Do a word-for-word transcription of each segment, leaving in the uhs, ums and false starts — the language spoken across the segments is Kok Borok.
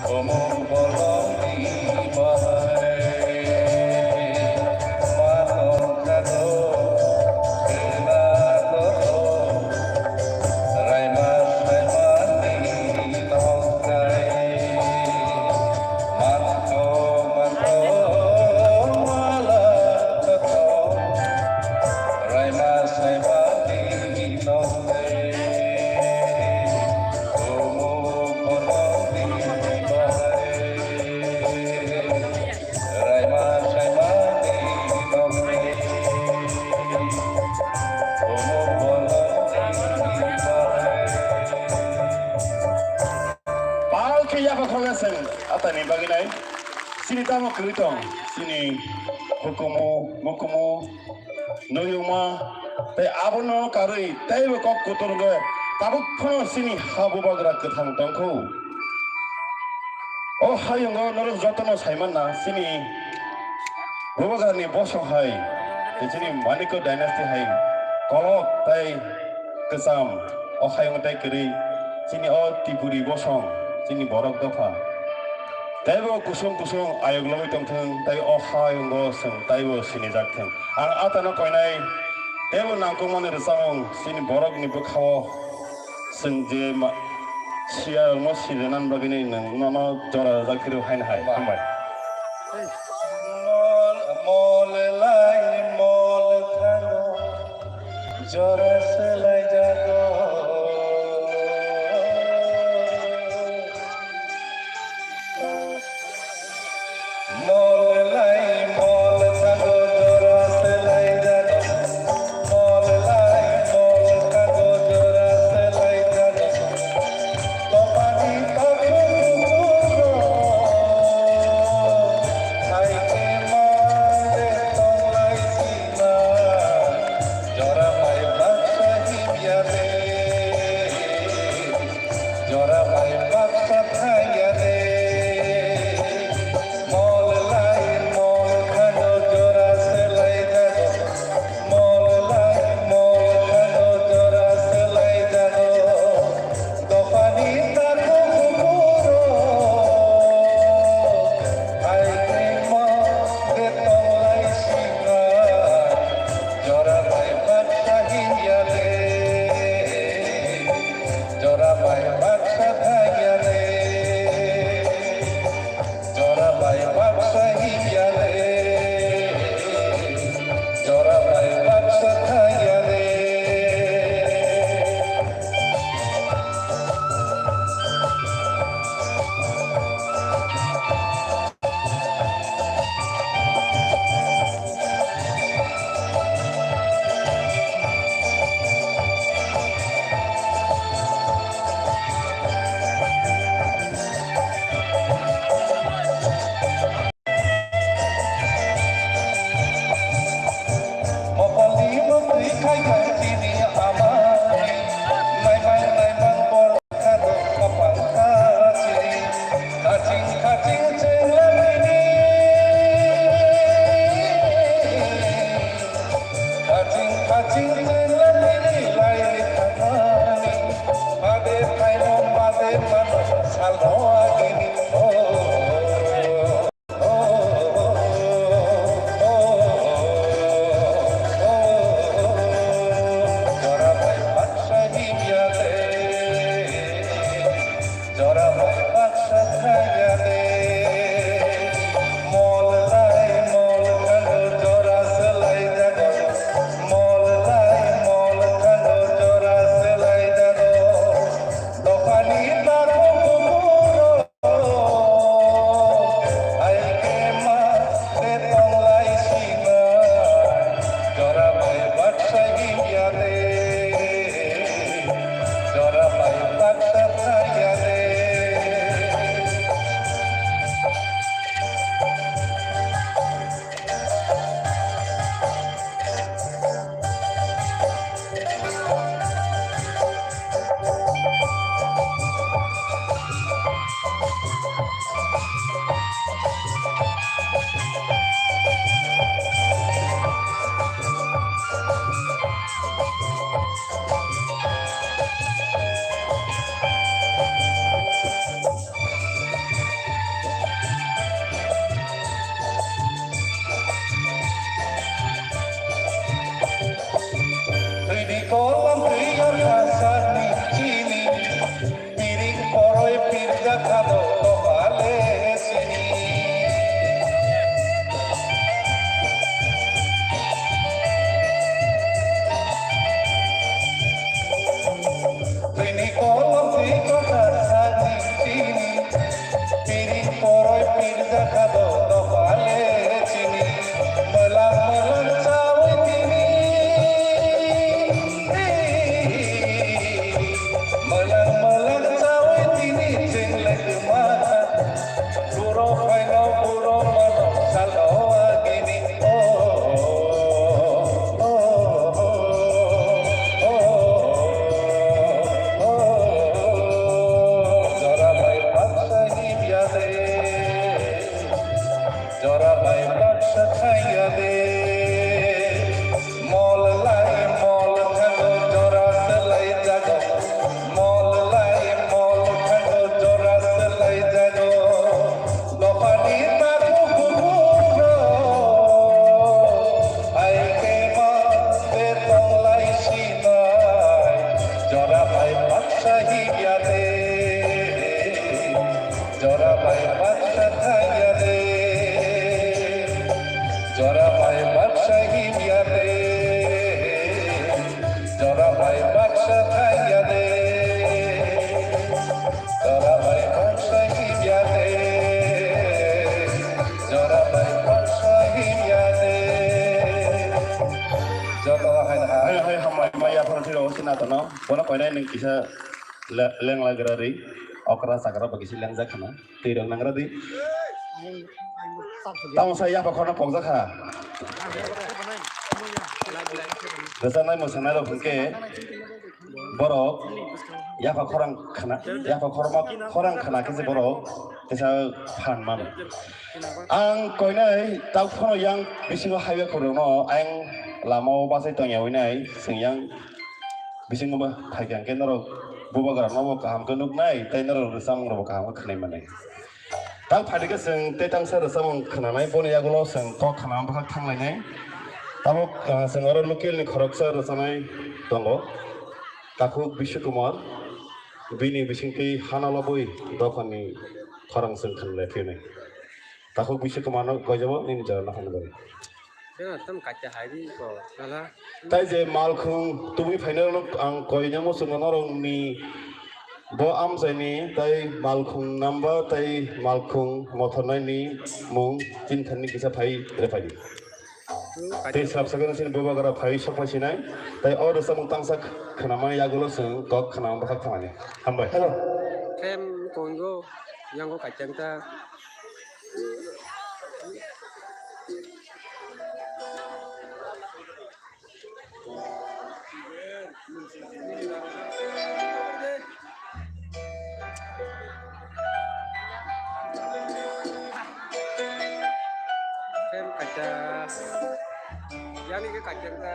Tomung bolongni bai ma tongkha do, kena do, raima saimani tongkai. Manto, manto, mala kato, raima saimani tongkai. Pal khe yapha khogwi chwng atani bagwi nai. Chini tamo kwrwi tong, chini hukumu, mukumu, Nuyungma tei abono karwi teibo kok kutung wngwi tabuk phano chini ha bubagra kwthang tongkhu. O hayungo norok jotono saimanna chini bubagrani bosong hai tei chini Manikya dynasty hai kolok tei kwcham o hayung tei kwrwi chini o Tripuri bosong chini borok dopha. Teibo kusung kusung ayok logwi tongthung, tei o hayungo chwng teibo sinijak thung. Ang atano koinai teibo nangkukmani rwchapmung chini borokni bwkhao chwng je ma-, siyarokno sirinan bagwini nwng nono jora rwjak phirwi haino hai. Hambai. Mol, mol lai, mol thango. Jora swlaijago. Mol lai mol thango jora swlaijago. Mol lai mol thango jora swlaijago. Topani tokhe kuchukro. Hai khe male tonglai si Jora bai baksa himya de, jora bai baksa thangya de. Mol lai mol khano jora swlai jago, mol lai mol khano jora swlai jago. Dophani takhuk buphuru, hai tongma de tonglai sima, jora bai baksa himya de, jora bai baksa thangya de. Jora bai baksa himya le, jora bai baksa thangya le. Mokolni mukri khai khai chini amani, naimang naimang borok khado kapal kachiri, kaching kaching chenglamini. Kaching kaching chenglamini lai thangmani, made phaino made mano salno agini, oh. Jora bai baksa himya de, jora bai baksa thangya de. Mol lai mol khano jora swlai jago, mol lai mol khano jora swlai jago. Dophani takhuk buphuru. Hai khe ma de tonglai sima, jora bai baksa himya de, jora bai baksa thangya de. Bono koinai nwng kisa le-, lengla gra ri, okra chakra bo kisa lengjak khana. Twi rok nangra di. Tamo sa yapha khorno pokjak kha. Rwchapnai mwsangnairok hwnkhe borok yapha khorang khna, yapha khorma khorang khna khe se borok kisa phan mano. Ang koinai tak phano yang bisingo highway khorokno ayang lamao bachai tongya winai chwng yang bisingo ba phaikha hwnkhe norok bubagrano bo kaham khe nuknai tei norok rwchapmung rokbo kaham khe khwnai manai. Tak phaidi khe chwng tei tangsa rwchapmung khwnanai, boni yagulo chwng kok khna bwkhak thanglainai. Tabuk, ah, chwng oro local ni khoroksa rwchanai tongo, Takhuk Bishu Kumar, bini bisingtwi hana lobwi dophani khorang chwng khwnlai phiyonai. Takhuk Bishu Kumar no goijabo nini jora no phano gari. Tei je malkhung tubui phainai rok ang koina muchungo norok ni bo amchaini tei malkhung namba tei malkhung mothornai ni mung tin thani kisa phai rephai di. Tei sab sakani sini bubagra phai sok phai sinai tei o rwchapmung tangsa khwnamani yagulo chwng kok khwnam bwkhak thangani. Hambai. Hello. Krem kongo yango kachang ta. Kem kacha. Yani ke kacha ta.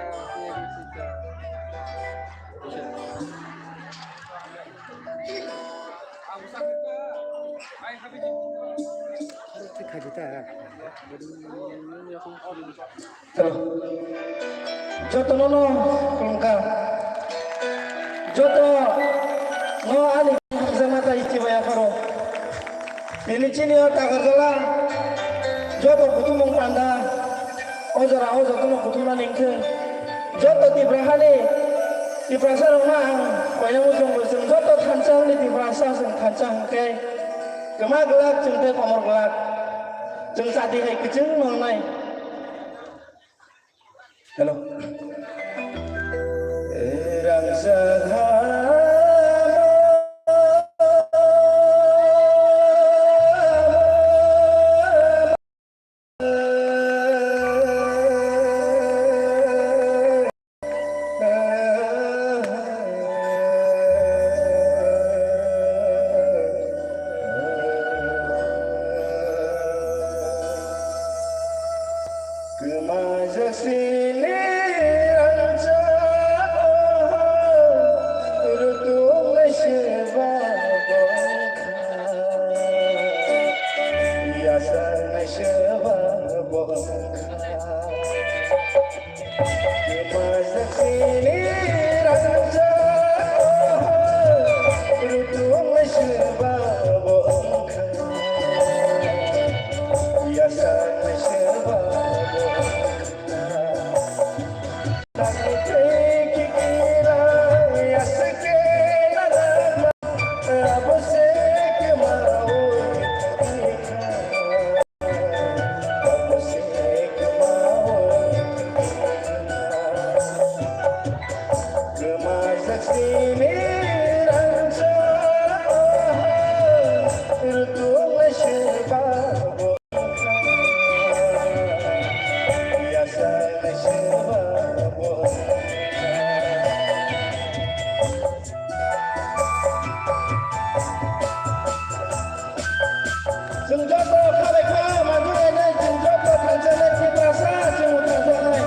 Jotono no khulumkha. Joto no ani hamjakma tai chibai apharo. Nini chini o Takarjala joto kutumung panda. O jora o jotono kuthumnani hwnkhe joto Tipra hani Tiprasa rokno ang koinai muchungo chwng joto thansa hwnwi Tiprasa chwng thansa hwnkhe kwma glak chwng tei komor glak chwng chati hai kwchwng nongnai. Hello. Kwmajak sini rangchak o, rutuk naiseba bongkha, yasak naiseba bongkha. Kwmajak sini rangchak o, rutuk naiseba bongkha, yasak naiseba bongkha. Chwng joto kha bai kha manjak lainai, chwng joto thansa nai Tiprasa, chwng thansa nai.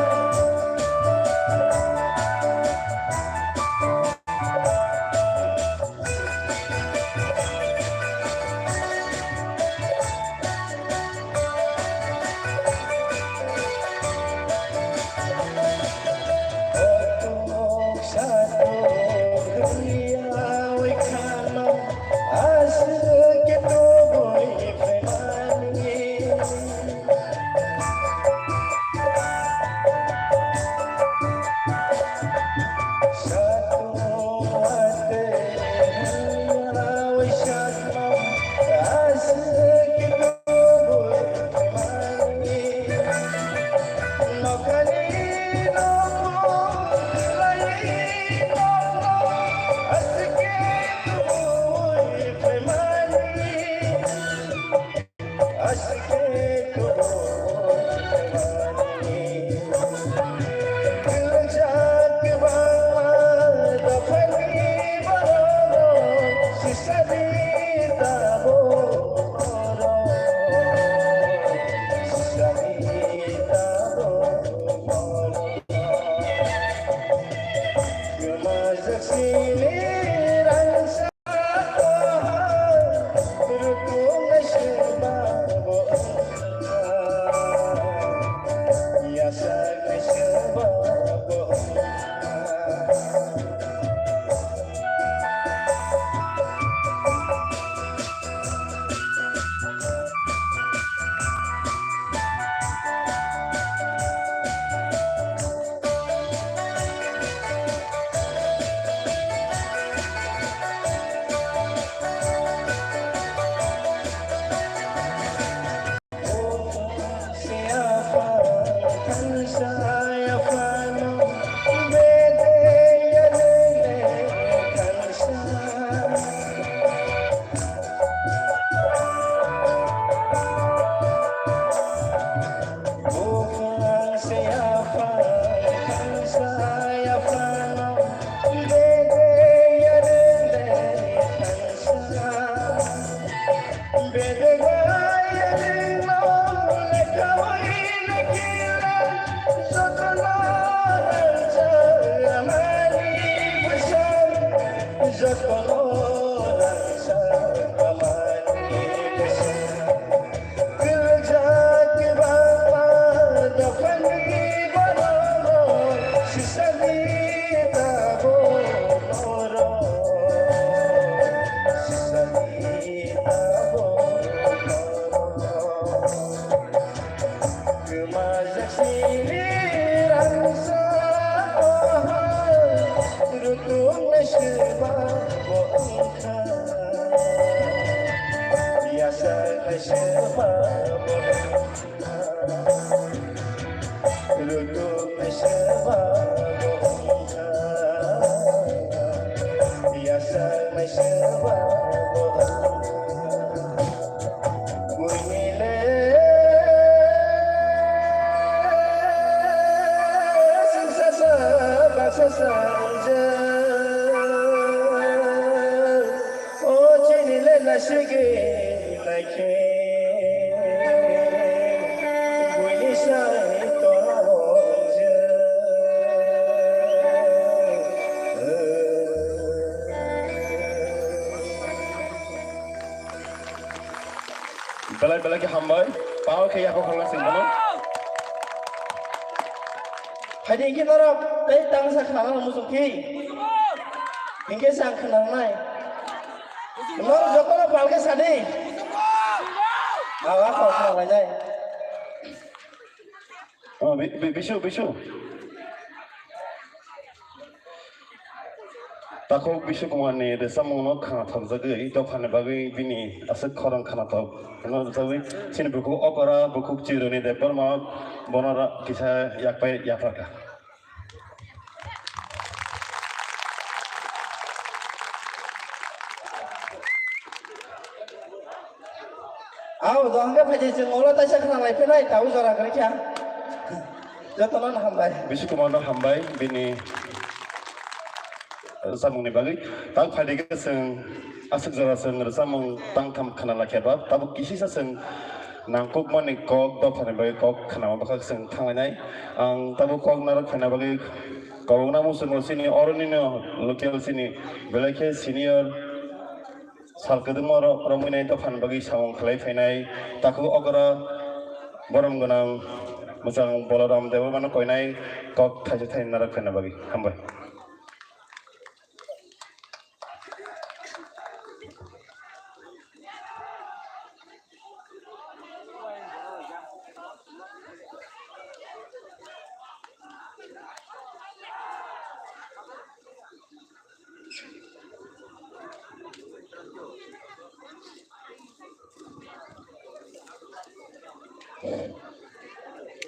Belai belai khe hambai. Pao khe yaphang khoroknwi sengmano. Haidi khe norok tei tangsa khnana muchung khe. Hinkhe se ang khnanai. Norok jotono pal khe sadi. Aga kok khnalainai. Oh, bi-, bi-, bisu, bisu. Takhuk Bishu Kumar ni rwchapmung no khna thokjagwi dophani bagwi bini aswk khorang khna thok no rwchapwi chini bukhuk okora bukhuk Chironi Debbarma bono ra-, kisa yakpai yapharkha. Abo dohon khe phaidi chwng ulo taisa khna lai phinai tabuk jora kwrwi kha. Jotono no hambai. Bishu Kumar no hambai bini rwchapmung ni bagwi. Tabuk phaidi khe chwng aswk jora chwng rwchapmung tangtham khna lai khe ba tabuk kisisa chwng nangkukmani kok dophani bagwi kok khnama bwkhak chwng thanglainai. Ang tabuk kok narwk khaina bagwi kobokna muchungo chini oroni no local chini belai khe senior sal kwdwkma ro-, romwi nai dophani bagwi samung khlai phainai takhuk okra borom gwnang mwchang Balaram Debbarmano koinai kok thaisa thaini narwk khaina bagwi. Hambai.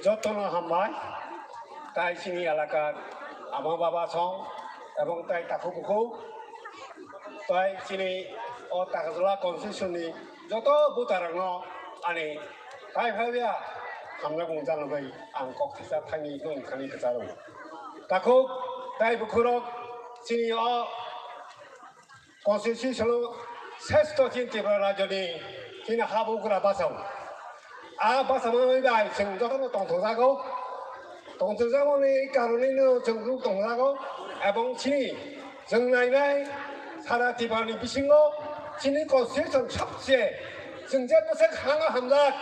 Jotono hambai, tai chini elakar ama baba song, ebong tai takhuk bukhuk, tai chini o Takarjala constituency ni joto voter rokno ani tai phaiya hamjakmung janogwi ang kok thaisa thangwi nung thani kwcharo. Takhuk tai bukhurok chini o constitution o seshto chini Tripura rajyoni chini habugra bachao. A bachama bai chwng jotono tongthokjago. Tongthokjakmani karonino chwng nuk tongthokjago. Ebong chini chwng nainai sara Tripurani bisingo chini constitution sabse chwng je bwswk hano hamjak,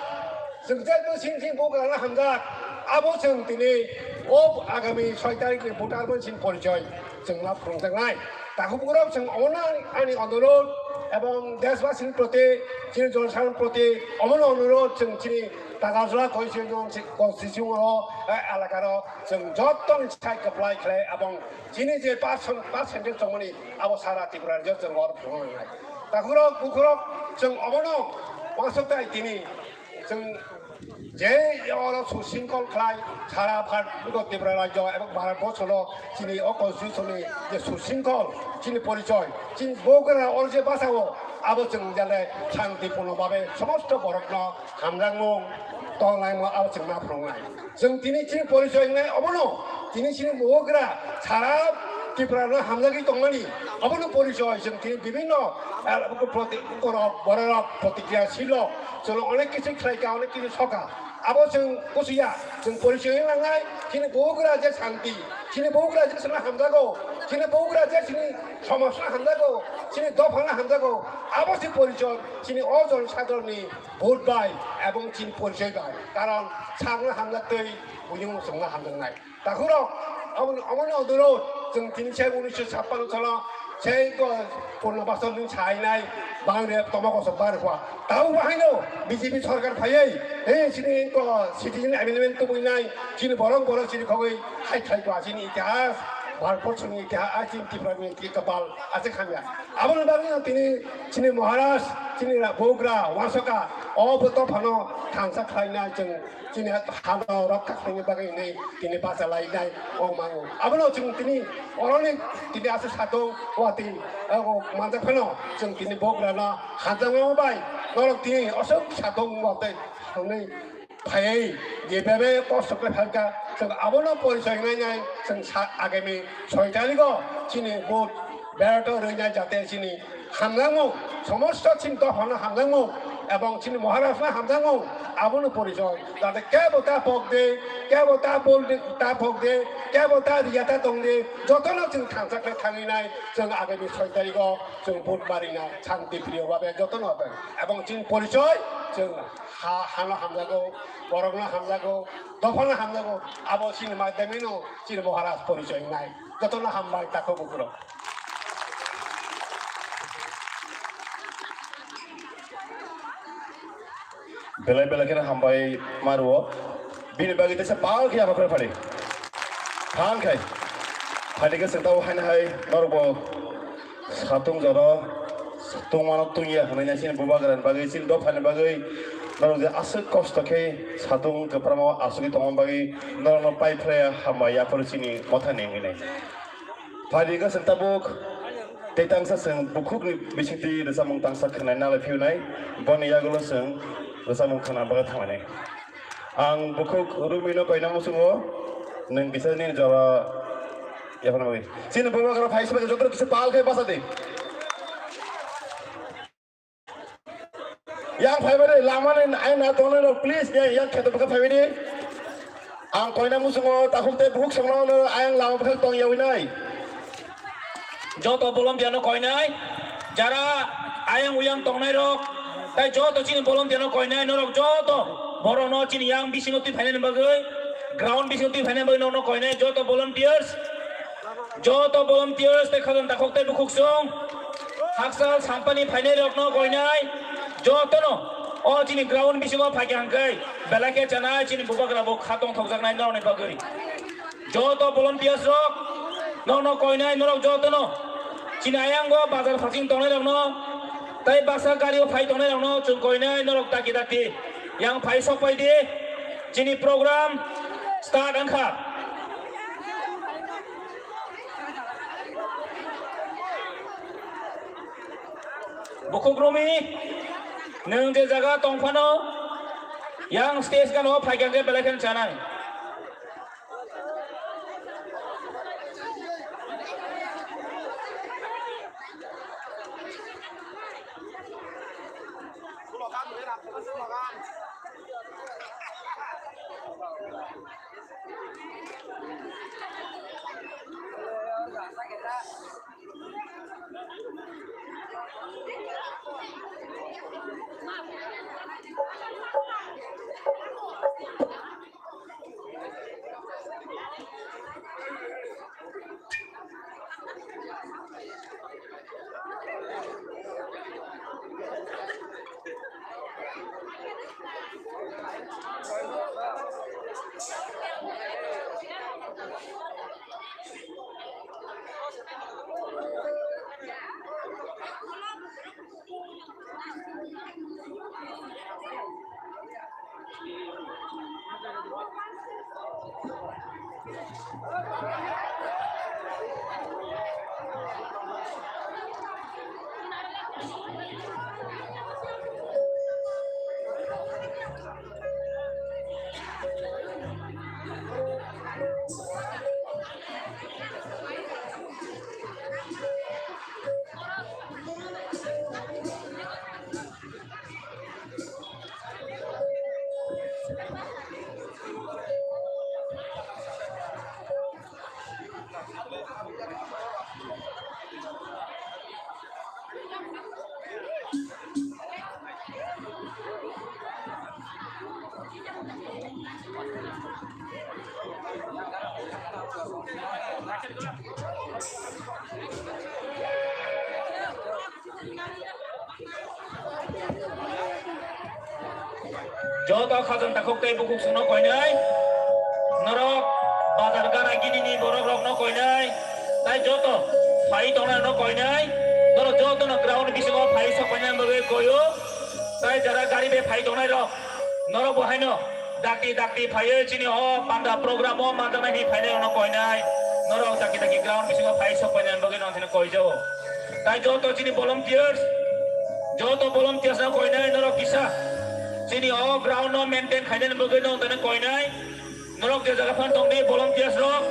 chwng je bwswk sing sing bugrano hamjak, abo chwng tini o agami soi tarikni voter bai chini porichoi chwng ma phwrwngjaknai. Takhuk bukhurok chwng omono ani onurodh ebong deshbasini proti, chini jonosadharon proti omono onurodh chwng chini Takarjala constitution, constitution o, eh, elakaro chwng jottoni sai kwplai khlai ebong chini je percent, percentage tongmani abo sara Tripura rajyo chwng oro phwrwngjaknai. Takhukrok bukhurok chwng omono uansuktai tini chwng je oro susingkol khlai sara Bharat, Tripura rajyo ebong Bharat borsono chini o constitution ni je susingkol, chini porichoi, chini bugra oro je bachao abo chwng jale shanti purno babe somosto borokno hamjakmung tonglaimung abo chwng ma phwrwngnai. Chwng tini chini porichoi wngnai obono tini chini bugra sara Tripura no hamjagwi tongmani, abono porichoi chwng tini bibhinno, eh, proti-, borok, bororok protikriyasil rok, chwng onek kisu khlaika, onek kisu soka. Abo chwng kusiya, chwng porichoi wngna nangnai, chini bugra je santi, chini bugra je chwngno hamjago, chini bugra je chini somajno hamjago, chini dophano hamjago, abo se porichoi chini o jon sadharonni vote bai ebong chini porichoi bai. Karon sakno hamjaktwi buini chwngno hamjaknai. Takhurok, omo-, omono onurod, chwng tini se unisho chhappan salo, se ko Purnabasal nwng sainai, bang re toma kosok bar hua. Tau bahaino B J P sorkar phaiwi, eh, chini ko citizen amendment tubuinai, chini borok borok chini khogwi hai thai ko chini itihas, Bharatborso ni itihas, chini Tripura ni kapal, aswk hamya. Aboni bagwi tini chini Maharaj, chini ra-, bugra, wasoka, o bo dophano thansa khlainai chwng. Chini hano rok kakhwlangni bagwi hinwi tini bacha lainai o mango. Abono chwng tini oroni tini aswk satung watwi, o manjak phano chwng tini bugrano hamjakma bai norok tini aswk satung watwi thangwi phaiwi je bebe kosto khe phaikha chwng abono porichoi nainai chwng sa agami soi tarigo chini vote berato rwinai jate chini hamjakmung, somosto chini dophano hamjakmung, ebong chini Maharajno hamjakmung, abono porichoi. Jate kebo ta pok de, kebo ta bol de, ta pok de, kebo ta riya ta tong de, jotono chwng thansa khe thangwi nai, chwng agami soi tarigo chwng vote marina, shanti priyo babe jotono babe. Ebong chini porichoi, chwng ha, hano hamjago, borokno hamjago, dophano hamjago, abo chini madhyameno chini Maharaj porichoi nai. Jotono hambai, takhuk bukurok. Belai belai kheno hambai maruo. Bini bagwi teisa pal khe abo kheno phadi. Phan khai. Phadi khe chwng tabo haino hai norokbo satung jora tungmano tungya hwnwi nai chini bubagrani bagwi, chini dophani bagwi norok je aswk kosto khe satung kwpramo asugwi tongma bagwi norokno pai phlaiya hambai yaphuru chini mothani hwnwi nai. Phadi wngkha chwng tabuk tei tangsa chwng bukhukni bisingtwi rwchapmung tangsa khwnai nalai phiyunai, boni yagulo chwng rwchapmung khwna bagwi thanglainai. Ang bukhuk Rumino koina muchungo, nwng kisa nini jora yaphana bagwi. Chini bubagra phai sibak joto kisa pal khai basa di. Yang phaibai de, lamani ayang na tongnai rok, please, yang, yang kheto bwkha phaibai de. Ang koina muchungo takhuk tei bukhuk songno no ayang lama bwkhak tong yawi nai. Joto volunteer no koinai, jara ayang uyang tongnai rok, tai joto chini volunteer no koinai, norok joto borok no chini yang bisingo twi phainani bagwi, ground bisingo twi phainani bagwi norok no koinai, joto volunteers. Joto volunteers tei khajang takhuk tei bukhuk song, hakchal sampani phainai rokno koinai, jotono o chini ground bisingo phaikha hwnkhe belai khe chanai chini bubagra bo kha tongthokjaknai norokni bagwi. Joto volunteers rok nokno koinai norok jotono chini ayango bazar phasing tongnai rokno tei baksa gario phai tongnai rokno chwng koinai norok daki daki yang phai sok pai di chini program start wngkha. Bukhuk Rumi, nwng je jaga tong phano, yang stage gana o phai kha khe belai kheno chanai. Joto khajang takhuk tei bukhuk songno koinai. Norok bazar gana gini ni borok rokno koinai. Tai joto phai tongnai rokno koinai. Norok joto no ground bisingo phai sok koinai bagwi koyo. Tai jara gari bai phai tongnai rok. Norok bo haino dakti dakti phaiwi chini o panda program o manjaknai hinwi phainai rokno koinai. Norok dakti dakti ground bisingo phai sok koinai bagwi nang sini koijao. Tai joto chini volunteers, joto volunteers no koinai norok kisa. Chini o ground no maintain khainani bagwi no tani koinai. Norok je jaga phan tongdi volunteers rok.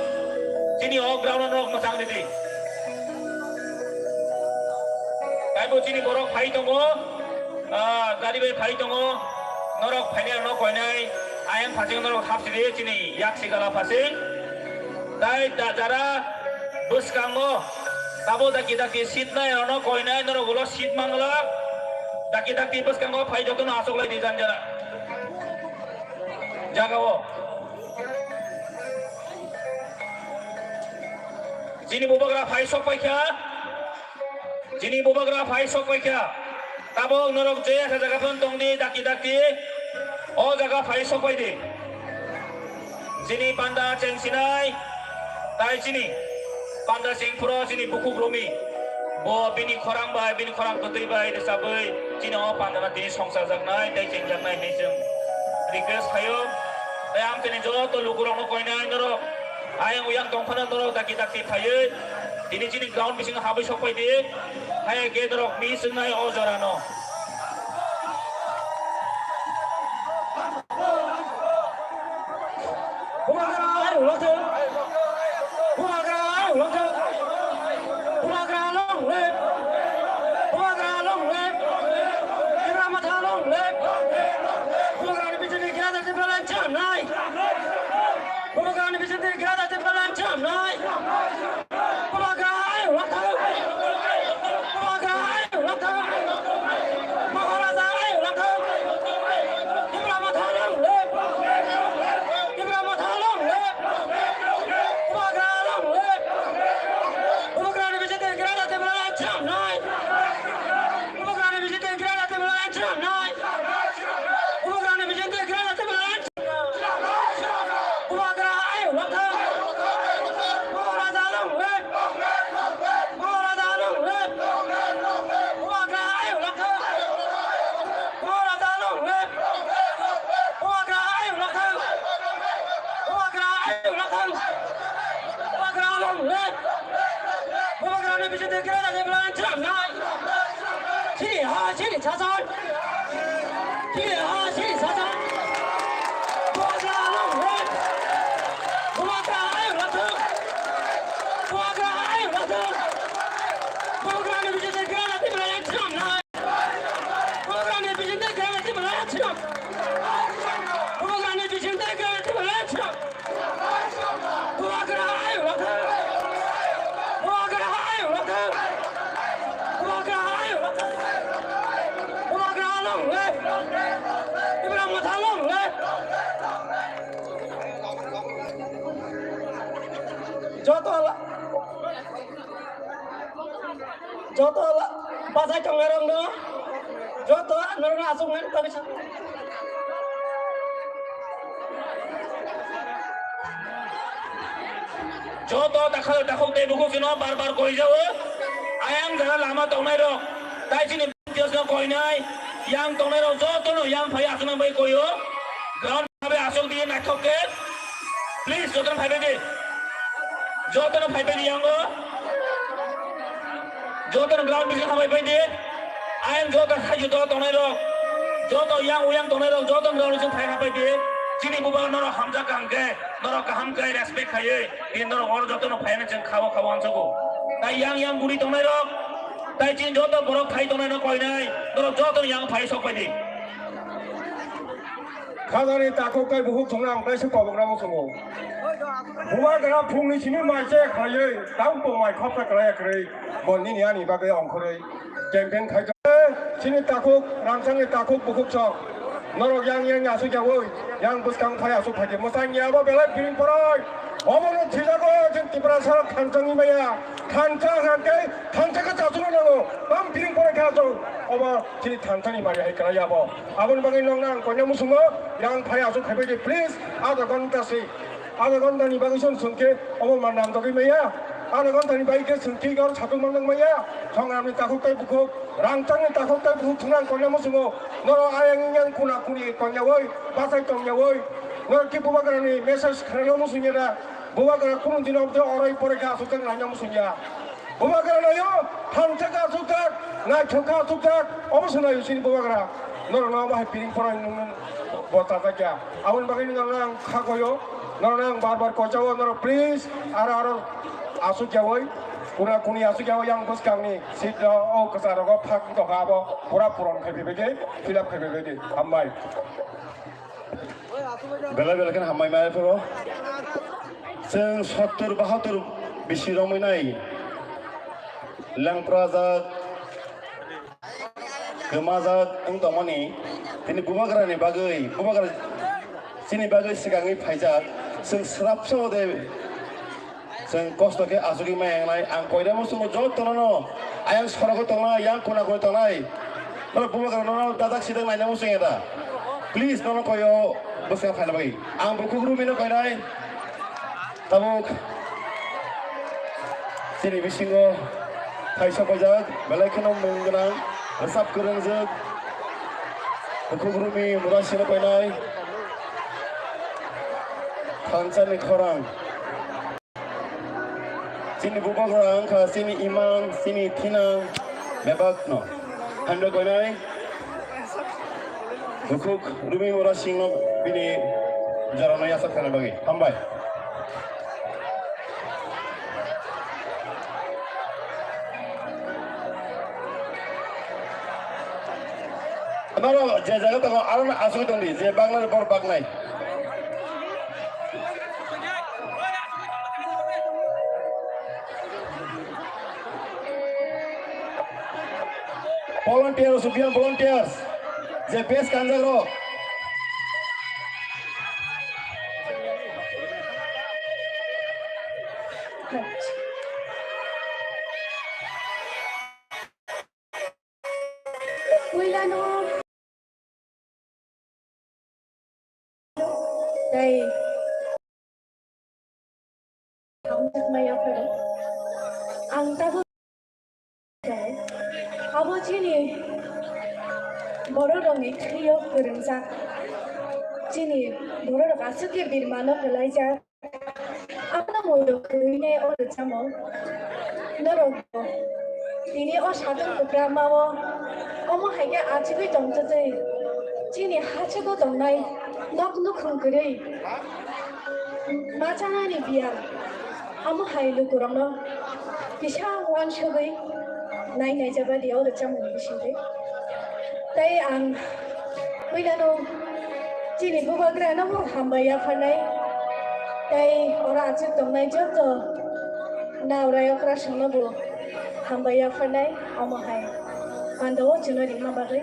Chini o ground no norok mwchang ridi. Tai bo chini borok phai tongo. Ah, gari bai phai tongo. Norok phainai no koinai. Ayang phasing norok hapsidi chini yak sigala phasing. Tai da jara bwskango tabo daki daki seat nai rokno koinai norok ulo seat mangla. Daki daki bwskango phai jotono aswk lai di jan jara. Jagao. Chini bubagra phai sok paikha. Chini bubagra phai sok paikha. Tabok norok je asa jaga phano tongdi daki daki. O jaga phai sok paidi. Chini panda chengsinai. Tai chini panda chengphuru chini bukhuk romi. Bo bini khorang bai, bini khorang kwtwi bai rwchabwi chini o panda na tini songsarjaknai tei chengjaknai hinwi chwng request khaio. Tai ang chini joto lukurokno koinai norok. Ayang uyang tongphano norok daki daki phaiwi tini chini ground bisingo habwi sok paidi. Hai ke norok mi swngnai o jorano. Bubagra ai ulathung. Bubagra ai ulathung. Bubagra long live. Bubagra long live. Tipra Motha long live. Bubagrani bisingtwi gera da Tipraland chamnai. Bubagrani bisingtwi gera da Tipraland chamnai. Bubagra ai ulathung. Bubagra ai ulathung. Maharaja ai ulathung. Tipra Motha long live. Tipra Motha long live. Bubagra long live. Bubagrani bisingtwi gera da Tipraland chamnai. Bubagrani bisingtwi gera da Tipraland chamnai. Bubagrani bisingtwi gera da Tipraland Bubagra ai ulathung. Maharaja long live. Maharaja long live. Bubagra ai ulathung. Maharaja long live. Bubagra ai ulathung. Bubagra ai ulathung. Bubagra long live. Bubagrani bisingtwi gera da Tipraland chamnai. Chini ha, chini sasan. Chini ha, chini sasan. Bubagra long live. Bubagra ai ulathung. Bubagra ai ulathung. Bubagrani bisingtwi gera da Tipraland chamnai. Bubagrani bisingtwi gera da Tipraland chamnai. Bubagrani bisingtwi gera da Tipraland chamnai. Bubagra ai ulathung. Bubagra ai ulathung. Bubagra ai ulathung. Bubagra long live. Tipra Motha long live. Joto la-, joto la-, bachai tongnai rok no, joto norok no aswk nai tangwi sa. Joto dakhal dakhok tei bukhuk chwngno bar bar koijao. Ayang jara lama tongnai rok, tai chini Diosno koinai, yang tongnai rok joto no yang phai aswkna bai koio. Ground bai aswk di naithok khe. Please, joto no phai bai di. Joto no phai bai di yango. Joto no ground bisingo hambai bai di. Ayang joto khai joto tongnai rok. Joto yang uyang tongnai rok, joto no ground bisingo phai hambai di. Chini bubagra norok hamjak kang khe, norok kaham khe respect khaiwi, tini norok oro joto no phai na chwng khabo khabo hansago. Tai yang yang guri tongnai rok. Tai chini joto borok phai tongnai no koinai, norok joto yang phai sok pai di. Khajani takhuk tai bukhuk songno ang taisa kobok ramo songo. Bubagra phungni simi mai che khaiwi, tang bo mai khopsa kwlai kwrwi, bo nini ani bagwi ongkhorwi campaign khai. Chini takhuk, Ramsangni takhuk bukhuk song. Norok yang yang asuk yawi, yang bwskang phai asuk phai. Mwsang yabo belai biring poroi. Obono thijago chwng Tiprasa thansa wngwi maya. Thansa hwnkhe thansa khe chachukna nango. Bam piring porai khe achuk. Obo chini thansa ni mari hai kwlai abo. Aboni bagwi nokna ang koina muchungo yang phai achuk khaibai di, please. Adha ghonta se. Adha ghonta ni bagwi chwng swngkhe obo manna ang togwi maya. Adha ghonta ni bagwi khe swngkhe gor satung manjak maya. Songram ni takhuk tai bukhuk, rangchak ni takhuk tai bukhuk thwngna ang koina muchungo. Norok ayang yang kuna kuni tongyawi, bachai tongyawi. Norok ki bubagra ni message khnana muchungya da. Bubagra kunu dino omo oroi poroi kha asukjak naina muchungya. Bubagra nayo, thansa kha asukjak, naithok kha asukjak, omo se nayo chini bubagra. Norokno omo hai piring poroi nwng bo chajakya. Aboni bagwi nwng ang kha koyo, norokno ang bar bar koijago, norok please, aro aro asukyawi, kuna kuni asukyawi yang bwskangni seat o kwcharo phak tongkha abo pura puron khai phaibaidi, fill up khai phaibaidi. Hambai. Belai belai kheno hambai mai phoro. Chwng sottur bahattur bisi romwi nai. Lengprajak, kwmajak wng tongmani. Tini bubagrani bagwi, bubagra chini bagwi swkangwi phaijak. Chwng swrapsa ode Chwng kosto khe achugwi maya wngnai. Ang koira muchungo jotono no ayang sorogo tongnai, yang kuna kuni tongnai. Norok bubagra nono dadak sidak naina muchung ya da? Please, nono koyo bwskango phaina bagwi. Ang bukhuk Rumi no koinai. Tabuk chini bisingo thaisa koijak, belai kheno mung gwnang, rwchap kwrwngjak. Bukhuk Rumi Murasing no koinai. Thansa ni khorang. Chini bubagra wngkha chini imang, chini thinang, bebakno. Hamjak koinai. Bukhuk Rumi Murasing no bini jorano yachak khaina bagwi. Hambai. Norok je jaga tongo, aro no asugwi tongdi, je baknai bor baknai. Volunteers, Subiang volunteers, je base kanjak rok. Puilano tei hamjakmaya phano ang tabuk abo chini bororokni thwio kwrwngjak, chini bororok aswk khe birmano kwlaijak. Abono moyo kwrwinai o rwchamo norokbo tini o satung kwkramao omo hai khe achugwi tongtwtwi chini hachugo tongnai nok nukhung kwrwi ma chanani biyal omo hai lukurokno kisa uansugwi nai naijabadi o rwchamoni bisingtwi. Tei ang puilano chini bubagrano bo hambai yapharnai, tei oro achuk tongnai joto naorai okrasongno bo hambai yapharnai, omo hai pandao chwngno rima bagwi.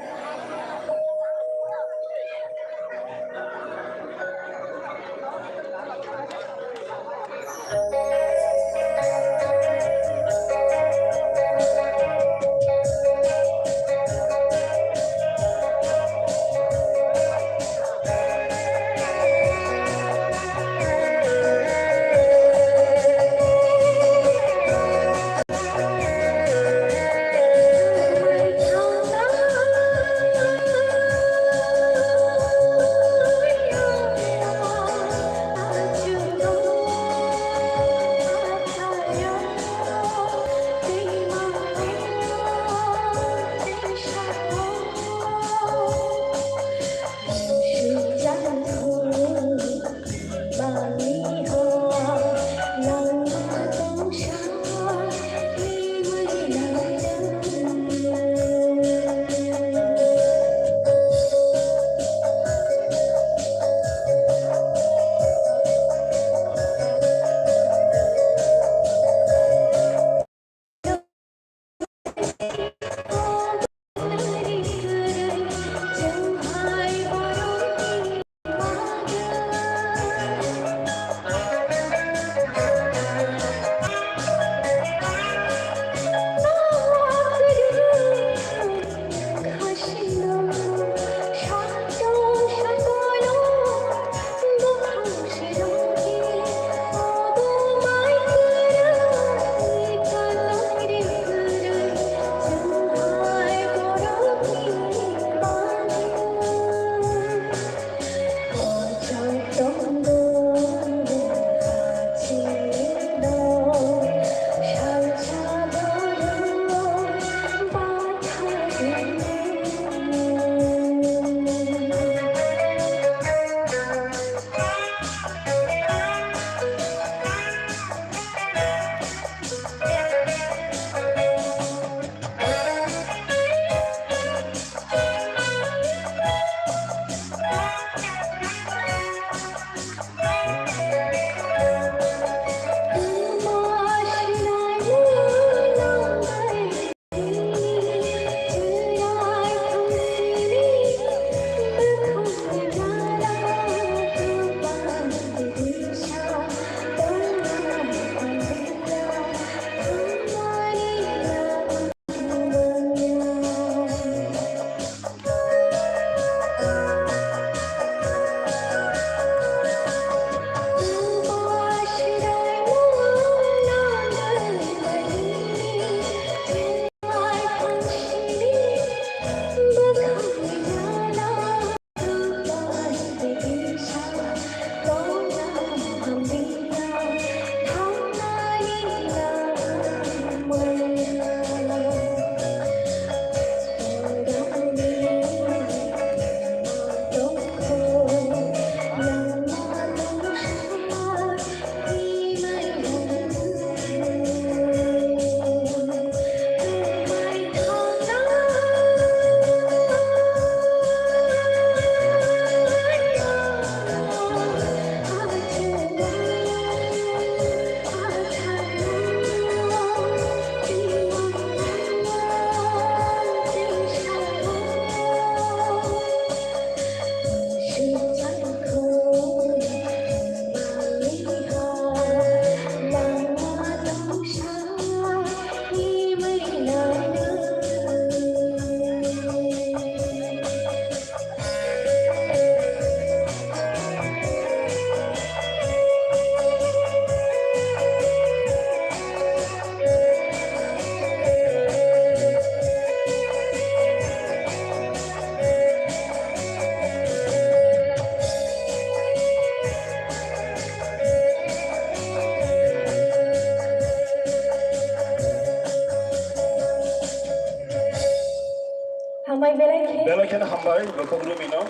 Khe hambai, Bukhuk Rumino.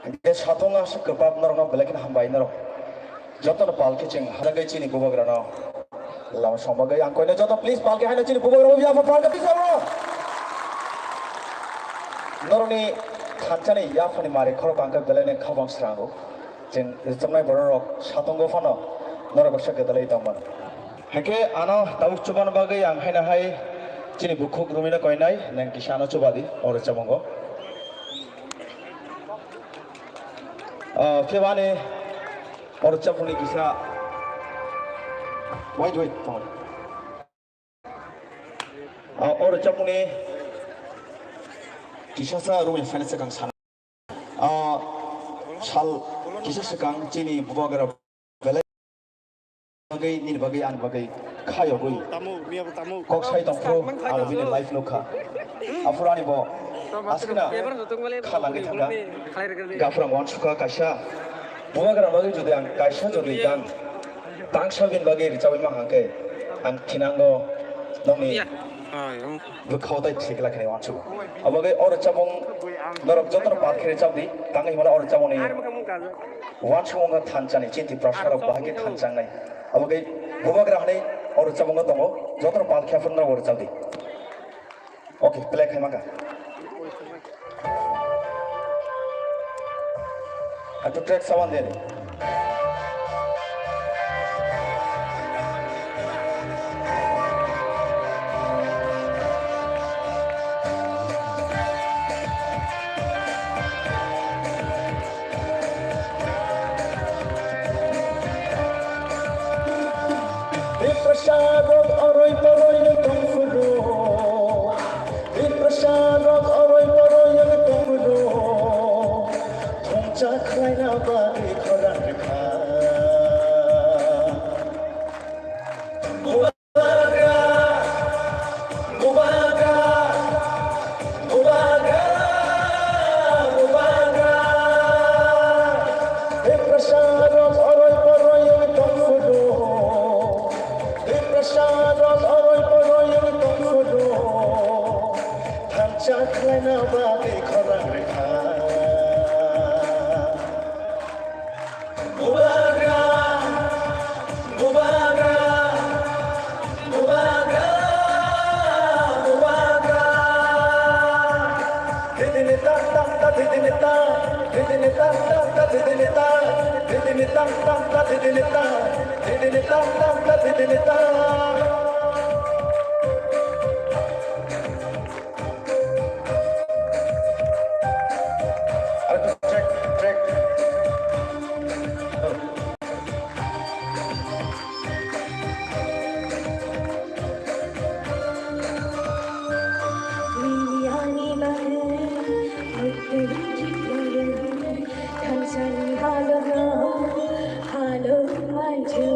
Hingke satung aswk kwbak norokno belai kheno hambai norok. Jotono palki chwng hajagwi chini bubagrano lama song bagwi ang koino joto please palki haino chini bubagrano biya palki please abo. Norokni khanchani yaphani mari khorok ang khe belai no khabang srango. Chwng rwchapnai bororok satungo phano norok baksa gwdalwi tongmano. Hingke ano tabuk chubana bagwi ang haino hai chini Bukhuk Rumino koinai, nang kisa ano chubadi, o rwchamungo. Ah, khe bani o rwchapmungni kisa, wait, wait, tong. Ah, o rwchapmungni kisasa Rumino phaina swkang sana. Ah, sal kisa swkang chini bubagra belai bagwi, nini bagwi, ani bagwi khayogwi kok sai tongphuru, ang bini life nukha. Aphuru ani bo askena khalangwi thangkha. Gaphurang wansukha kaisa bubagra bagwi jodi ang kaisa jodi gan tangsa bini bagwi rwchabwi mankha khe, ang thinango nokni bwkhao tai thikla khe wansukha. Abo bagwi o rwchabmung norok jotono pal khe rwchabdi, tangwi hwnba o rwchabmungni wansukmung wngkha thanchani, chini Tiprasarok bahai khe thanchangnai. Abo khe bubagra hwnwi o rwchabmungo tongo, jotono pal khe aphuru norok rwchabdi. Okay, play khai mankha. Atu track sawan de. Tiprasarok oroi poroi wng tongphuru, Tiprasarok oroi poroi wng tongphuru, thongcha khlaina bagwi khorang rwkha. Bubagra, bubagra, bubagra, bubagra. Tiprasarok oroi poroi wng tongphuru, Tiprasarok oroi poroi wng tongphuru, thansa khlaina bagwi khorang rwkha. Bubagra, bubagra, bubagra, bubagra. Dhidhini tang tang ta, dhidhini tang, dhidhini tang tang ta, dhidhini tang, dhidhini tang tang ta, dhidhini tang, dhidhini tang tang ta, dhidhini tang. Track, track. Nini ani bagwi, muktwi chiklayung, thansani halogo, halo manju.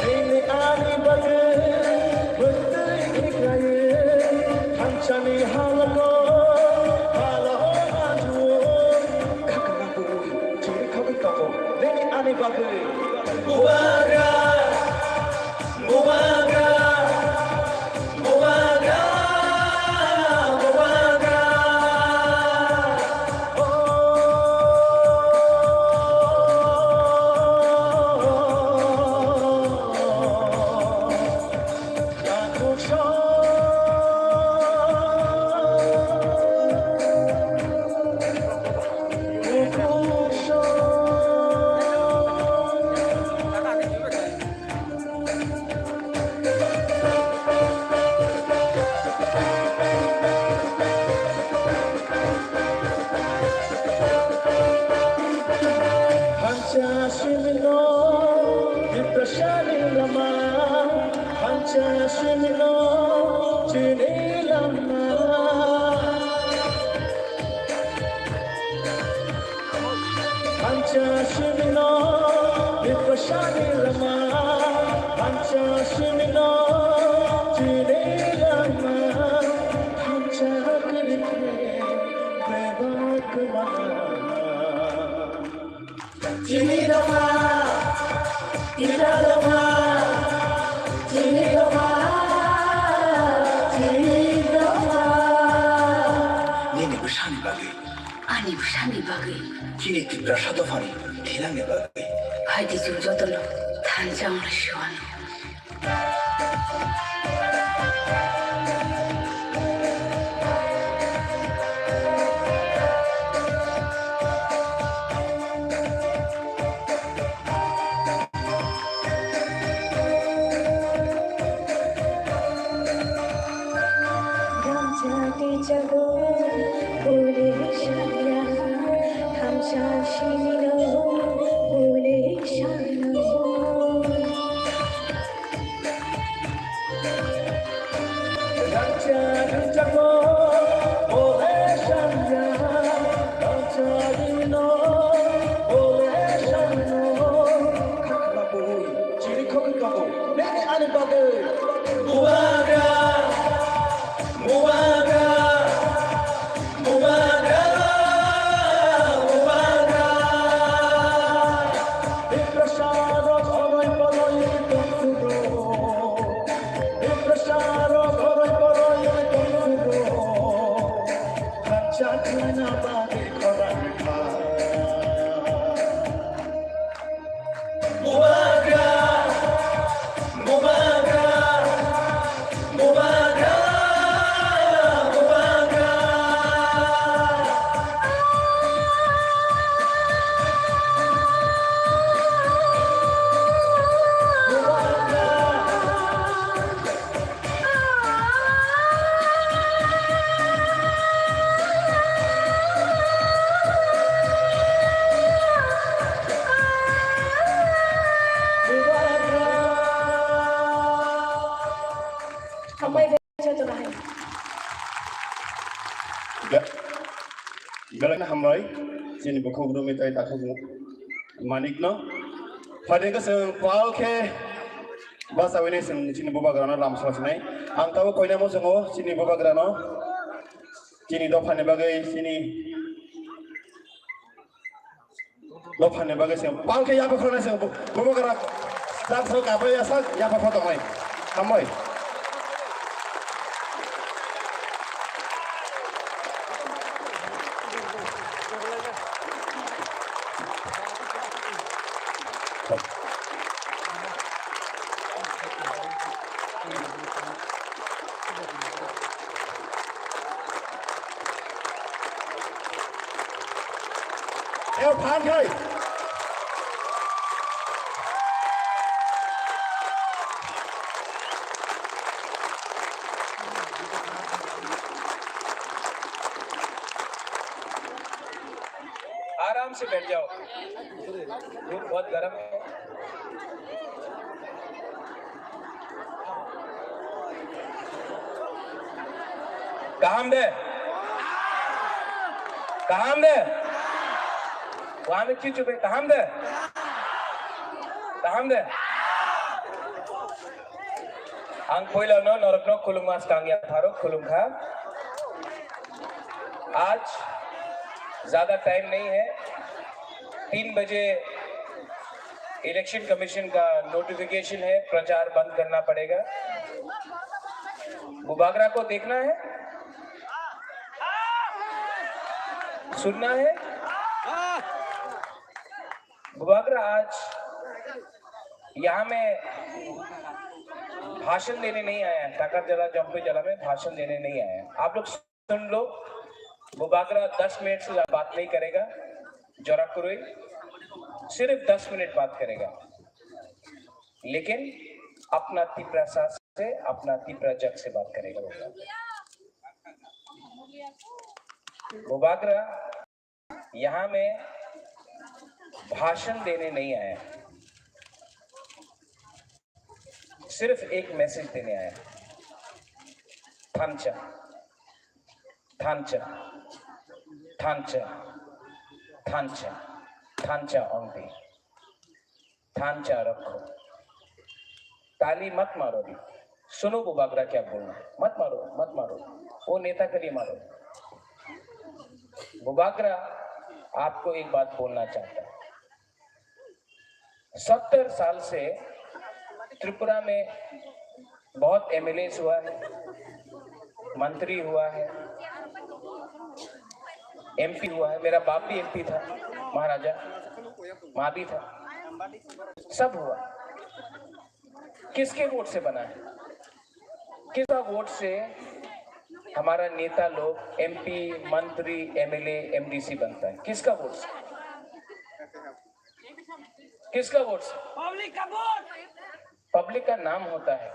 Nini ani bagwi bwtwi khiklaiwi thansani halogo, halo o manju. Khakma bwrwi chiri khabwi tongo nini ani bagwi. Bubagra, bubagra, bubagra, bubagra. Hancha simino, Tiprasani lama, hancha simino, chini lama. Hancha simino, Tiprasani lama, hancha simino, chini lama, hancha kwrwi khe bebak kwma. Chini lama. Ani bwsani bagwi. Chini Tiprasa dophani thinangni bagwi. Hai di chwng jotono thansa wngwi suwano. Chini khogwi tongo, nini ani bagwi. Bubagra, bubagra, bubagra, bubagra. Tiprasarok oroi poroi tongphuru. Tiprasarok oroi poroi tongphuru. Khatsa khlaina bagwi khorang kha. Bubagra, bubagra, bubagra, bubagra. Hambai bai jotono hai. Be-, belai no hambai, chini bukhuk rumi tai takhuk manik no. Phaidi khe chwng pal khe bachawini chwng chini bubagrano lam soi sinai. Ang tabuk koina muchungo chini bubagrano, chini dophani bagwi, chini dophani bagwi se pal khe yapha khoroknai se bu-, bubagra sak sok kabai ya sak yapha photongnai. Hambai. Eo phan khai. आराम से बैठ जाओ, धूप बहुत गर्म है। Kaham de? Kaham de? Wami chichu be kaham de? Kaham de? Ang poila no norok no khulumma skang ya pharo khulum kha. आज ज्यादा टाइम नहीं है, तीन बजे इलेक्शन कमीशन का नोटिफिकेशन है, प्रचार बंद करना पड़ेगा। बुबागरा को देखना है, सुनना है। बुबागरा आज यहाँ में भाषण देने नहीं आया है, टाकर जला, जम्पे जला में भाषण देने नहीं आया है। आप लोग सुन लो, बुबागरा दस मिनट से ज्यादा बात नहीं करेगा। जोरा कुरुई सिर्फ दस मिनट बात करेगा, लेकिन अपना तिपरा सास से, अपना तिपरा जग से बात करेगा। बुबागरा यहाँ में भाषण देने नहीं आया, सिर्फ एक मैसेज देने आया। Thancha, thancha, thancha, thancha, thancha ongdi. Thancha rakho. ताली मत मारो भी। सुनो बुबागरा क्या बोलना है। मत मारो, मत मारो। वो नेता के लिए मारो। बुबागरा आपको एक बात बोलना चाहता है। सत्तर साल से त्रिपुरा में बहुत एमएलएस हुआ है, मंत्री हुआ है, एमपी हुआ है, मेरा बाप भी एमपी था, महाराजा, माँ भी था, सब हुआ। किसके वोट से बना है? किसका वोट से हमारा नेता लोग एमपी, मंत्री, एमएलए, एमडीसी बनता है? किसका वोट से? किसका वोट से? पब्लिक का वोट। पब्लिक का नाम होता है।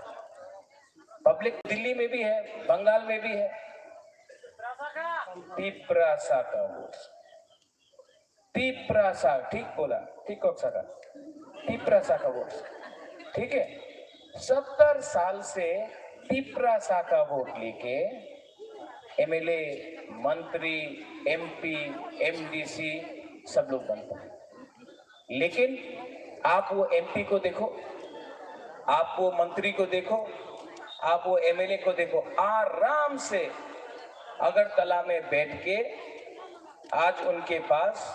पब्लिक दिल्ली में भी है, बंगाल में भी है। तिपरासा का वोट। तिपरासा, ठीक बोला, ठीक कह सका। तिपरासा का वोट, ठीक है। सत्तर साल से तिपरासा का वोट लेके एमएलए, मंत्री, एमपी, एमडीसी सब लोग बनता है। लेकिन आप वो एमपी को देखो, आप वो मंत्री को देखो, आप वो एमएलए को देखो, आराम से अगरतला में बैठ के आज उनके पास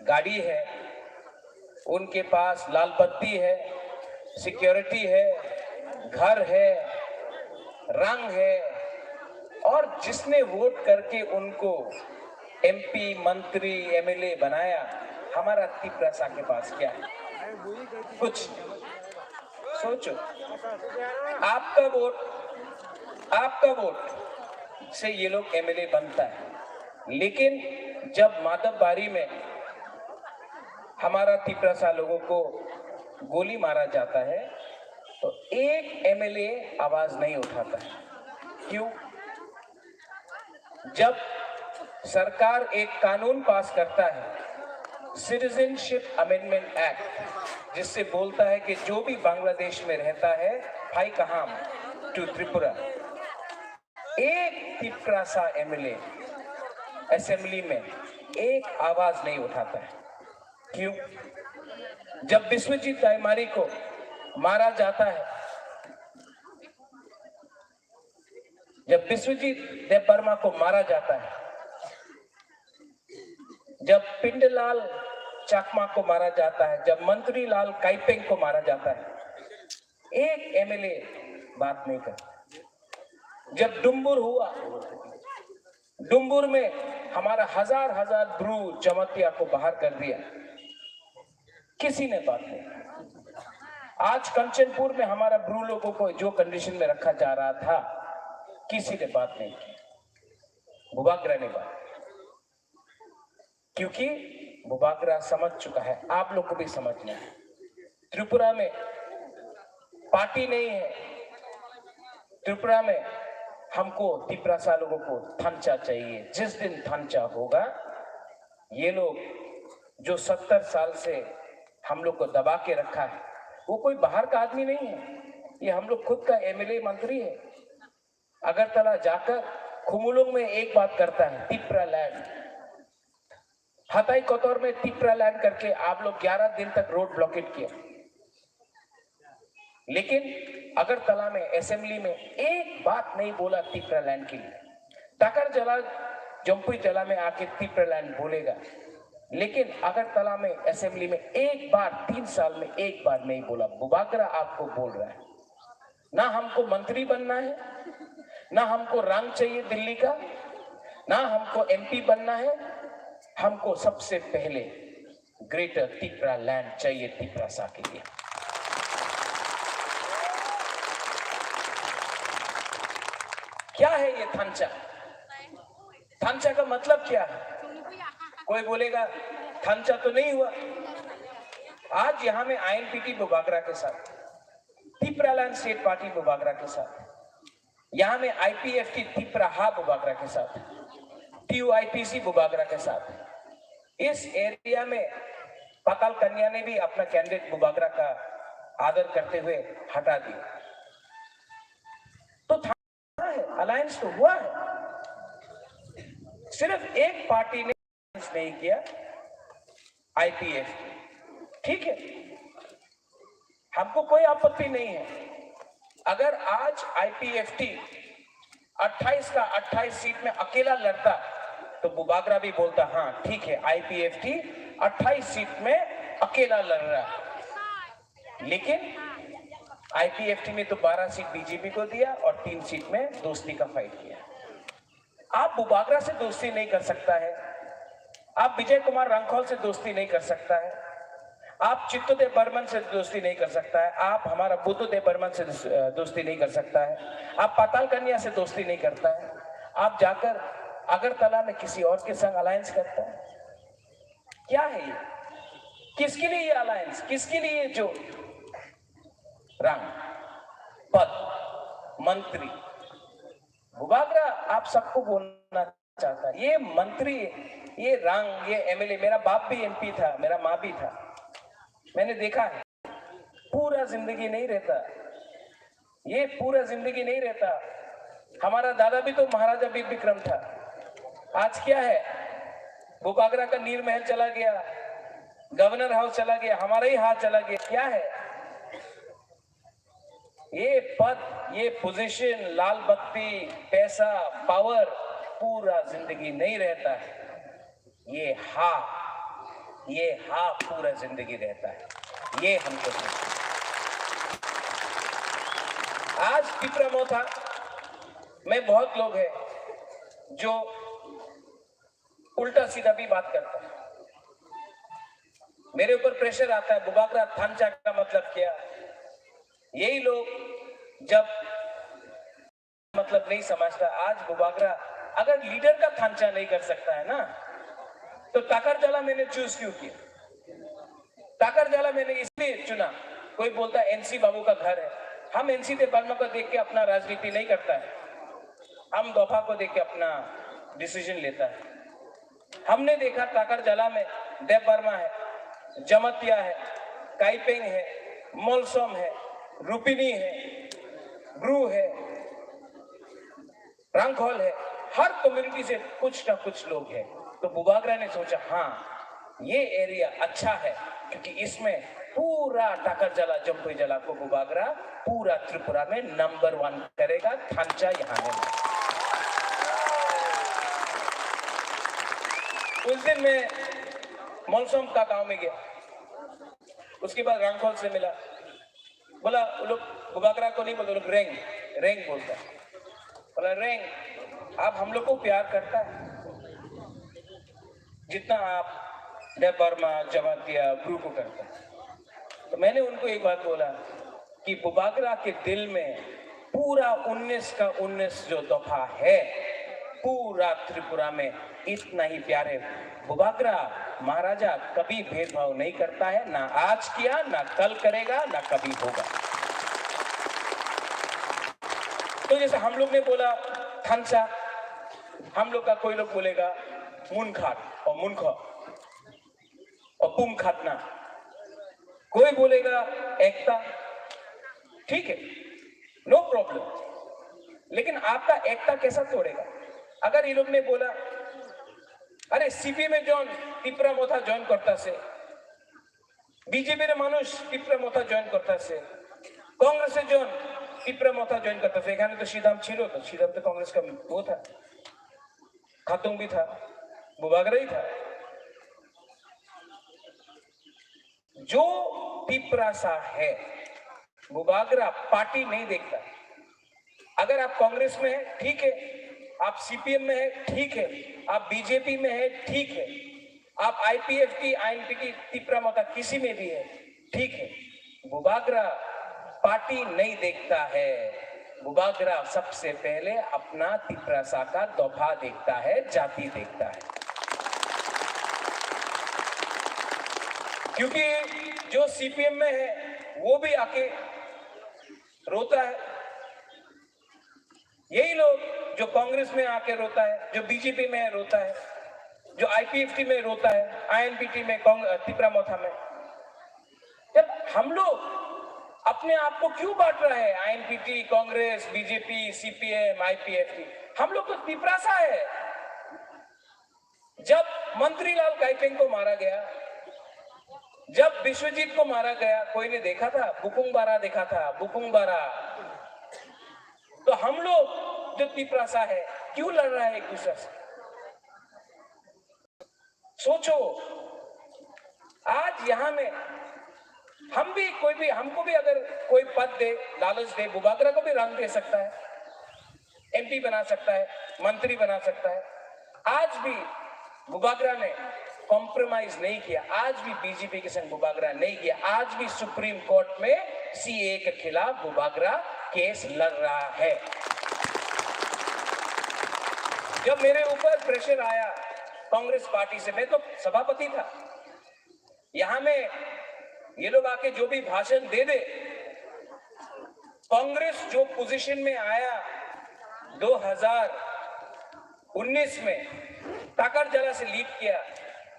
गाड़ी है, उनके पास लाल बत्ती है, सिक्योरिटी है, घर है, रंग है, और जिसने वोट करके उनको एमपी, मंत्री, एमएलए बनाया, हमारा तिपरासा के पास क्या है? कुछ नहीं। सोचो, आपका वोट, आपका वोट से ये लोग एमएलए बनता है, लेकिन जब माधव बारी में हमारा तिपरासा लोगों को गोली मारा जाता है, तो एक एमएलए आवाज नहीं उठाता है। क्यों? जब सरकार एक कानून पास करता है, सिटीजनशिप अमेंडमेंट एक्ट, जिससे बोलता है कि जो भी बांग्लादेश में रहता है, भाई कहाँ टू त्रिपुरा, एक तिपरासा एमएलए असेंबली में एक आवाज नहीं उठाता है। क्यों? जब विश्वजीत दाईमारी को मारा जाता है, जब विश्वजीत देबबर्मा को मारा जाता है, जब पिंडलाल चाकमा को मारा जाता है, जब मंत्री लाल काइपेंग को मारा जाता है, एक एमएलए बात नहीं करता। जब डुम्बुर हुआ, डुम्बुर में हमारा हजार हजार ब्रू जमातिया को बाहर कर दिया, किसी ने बात नहीं। आज कंचनपुर में हमारा ब्रू लोगों को जो कंडीशन में रखा जा रहा था, किसी ने बात नहीं की। बुबागरा ने बात, क्योंकि बुबागरा समझ चुका है, आप लोग को भी समझना है। त्रिपुरा में पार्टी नहीं है, त्रिपुरा में हमको तिपरासा लोगों को थांचा चाहिए। जिस दिन थांचा होगा, ये लोग जो सत्तर साल से हम लोग को दबा के रखा है, वो कोई बाहर का आदमी नहीं है, ये हम लोग खुद का एमएलए मंत्री है। अगरतला जाकर खुमुलुंग में एक बात करता है, तिपरा लैंड। हताई कोतोर में तिपरा लैंड करके आप लोग ग्यारह दिन तक रोड ब्लॉकेट किया, लेकिन अगरतला में असेंबली में एक बात नहीं बोला तिपरा लैंड के लिए। टाकर जला, जम्पुई जला में आके तिपरा लैंड बोलेगा, लेकिन अगरतला में असेंबली में एक बार, तीन साल में एक बार नहीं बोला। बुबागरा आपको बोल रहा है, ना हमको मंत्री बनना है, ना हमको रंग चाहिए दिल्ली का, ना हमको एमपी बनना है। हमको सबसे पहले ग्रेटर तिपरा लैंड चाहिए, तिपरासा के लिए। क्या है ये थांचा? थांचा का मतलब क्या है? कोई बोलेगा, थांचा तो नहीं हुआ। आज यहाँ में आईएनपीटी बुबागरा के साथ, Tipra land state party Bubagra के साथ, यहाँ में आईपीएफटी तिपरा हा बुबागरा के साथ, टीयूआईपीसी बुबागरा के साथ, इस एरिया में पाताल कन्या ने भी अपना कैंडिडेट बुबागरा का आदर करते हुए हटा दिया। तो था है, अलायंस तो हुआ है, सिर्फ एक पार्टी ने नहीं किया, आईपीएफ। ठीक है, हमको कोई आपत्ति नहीं है। अगर आज आईपीएफटी अट्ठाईस का अट्ठाईस सीट में अकेला लड़ता, तो बुबागरा भी बोलता, हाँ ठीक है, आईपीएफटी अट्ठाईस सीट में अकेला लड़ रहा है। लेकिन आईपीएफटी में तो बारह सीट बीजेपी को दिया और तीन सीट में दोस्ती का फाइट किया। आप बुबागरा से दोस्ती नहीं कर सकता है, आप विजय कुमार रांखल से दोस्ती नहीं कर सकता है, आप चित्तदेव बर्मन से दोस्ती नहीं कर सकता है, आप हमारा बुद्धदेव बर्मन से दोस-, अ, दोस्ती नहीं कर सकता है, आप पाताल कन्या से दोस्ती नहीं करता है, आप जाकर अगरतला में किसी और के संग अलायंस करता है। क्या है ये? किसके लिए ये अलायंस? किसके लिए ये जो रंग, पद, मंत्री? बुबागरा आप सबको बोलना चाहता है, ये मंत्री, ये रंग, ये एमएलए, मेरा बाप भी एमपी था, मेरा माँ भी था, मैंने देखा है। पूरा जिंदगी नहीं रहता, ये पूरा जिंदगी नहीं रहता। हमारा दादा भी तो महाराजा वीर विक्रम था। आज क्या है? बुबागरा का नीर महल चला गया, गवर्नर हाउस चला गया, हमारा ही हाथ चला गया। क्या है? ये पद, ये पोजीशन, लाल बत्ती, पैसा, पावर पूरा जिंदगी नहीं रहता है। ये हा, ये हा पूरा जिंदगी रहता है। ये हमको सोचना है। आज तिपरा मोथा में बहुत लोग हैं जो उल्टा सीधा भी बात करता है। मेरे ऊपर प्रेशर आता है, बुबागरा थानचा का मतलब क्या? यही लोग जब मतलब नहीं समझता, आज बुबागरा अगर लीडर का थानचा नहीं कर सकता है ना, तो टाकर जला मैंने चूज क्यों किया? टाकर जला मैंने इसलिए चुना। कोई बोलता एनसी बाबू का घर है, हम एनसी देव वर्मा को देख के अपना राजनीति नहीं करता है, हम दफा को देख के अपना डिसीजन लेता है। हमने देखा टाकर जला में देव वर्मा है, जमातिया है, काइपेंग है, मलसम है, रुपिनी है, ब्रू है, रांखोल है, हर कम्युनिटी से कुछ ना कुछ लोग हैं। तो बुबागरा ने सोचा, हाँ, ये एरिया अच्छा है, क्योंकि इसमें पूरा टाकर जला, जम्पुई जला को बुबागरा पूरा त्रिपुरा में नंबर वन करेगा, थानचा यहाँ में। उस दिन मैं मलसम का गांव में गया, उसके बाद रांखोल से मिला, बोला, वो लोग बुबागरा को नहीं बोलते, वो लोग रेंग, रेंग बोलता है। बोला, रेंग, आप हम लोग को प्यार करता है जितना आप देव वर्मा, जमातिया, ब्रू को करता है? तो मैंने उनको एक बात बोला कि बुबागरा के दिल में पूरा उन्नीस का उन्नीस जो दफा है, पूरा त्रिपुरा में इतना ही प्यार है। बुबागरा महाराजा कभी भेदभाव नहीं करता है, ना आज किया, ना कल करेगा, ना कभी होगा। तो जैसे हम लोग ने बोला थानसा, हम लोग का कोई लोग बोलेगा मुनखाट और मुनख और पुम खातना, कोई बोलेगा एकता, ठीक है, नो प्रॉब्लम, लेकिन आपका एकता कैसा तोड़ेगा? अगर ये लोग ने बोला, अरे सीपीएम में जॉन तिपरा मोथा ज्वाइन करता से, বিজেপির মানুষ তিপ্রা মথা জয়েন করতেছে, কংগ্রেসের জন তিপ্রা মথা জয়েন করতেছে। এখানে তো সিদাম ছিল, তো সিদাম তো কংগ্রেস কা ও থা, খাতুং ভি থা, বুবাগরা হি থা। जो तिपरासा है, बुबागरा पार्टी नहीं देखता। अगर आप कांग्रेस में है, ठीक है, आप सीपीएम में है, ठीक है, आप बीजेपी में है, ठीक है, आप आईपीएफटी, आईएनपीटी, तिपरा मोथा किसी में भी है, ठीक है, बुबागरा पार्टी नहीं देखता है। बुबागरा सबसे पहले अपना तिपरासा का दफा देखता है, जाति देखता है। क्योंकि जो सीपीएम में है, वो भी आके रोता है। यही लोग जो कांग्रेस में आके रोता है, जो बीजेपी में रोता है, जो आईपीएफटी में रोता है, आईएनपीटी में, कांग-, तिपरा मोथा में, जब हम लोग अपने आप को क्यों बांट रहा है, आईएनपीटी, कांग्रेस, बीजेपी, सीपीएम, आईपीएफटी? हम लोग तो तिपरासा है। जब मंत्रीलाल काइपेंग को मारा गया, जब विश्वजीत को मारा गया, कोई ने देखा था? बुकुंग बारा देखा था, बुकुंग बारा। तो हम लोग जो तिपरासा है, क्यों लड़ रहा है एक दूसरे से? सोचो, आज यहाँ में हम भी, कोई भी, हमको भी अगर कोई पद दे, लालच दे, बुबागरा को भी रंग दे सकता है, एमपी बना सकता है, मंत्री बना सकता है। आज भी बुबागरा ने कॉम्प्रोमाइज नहीं किया, आज भी बीजेपी के संग बुबागरा नहीं किया, आज भी सुप्रीम कोर्ट में सीए के खिलाफ बुबागरा केस लड़ रहा है। जब मेरे ऊपर प्रेशर आया कांग्रेस पार्टी से, मैं तो सभापति था, यहाँ में ये लोग आके जो भी भाषण दे दे, कांग्रेस जो पोजीशन में आया दो हज़ार उन्नीस में, टाकर जला से लीड किया,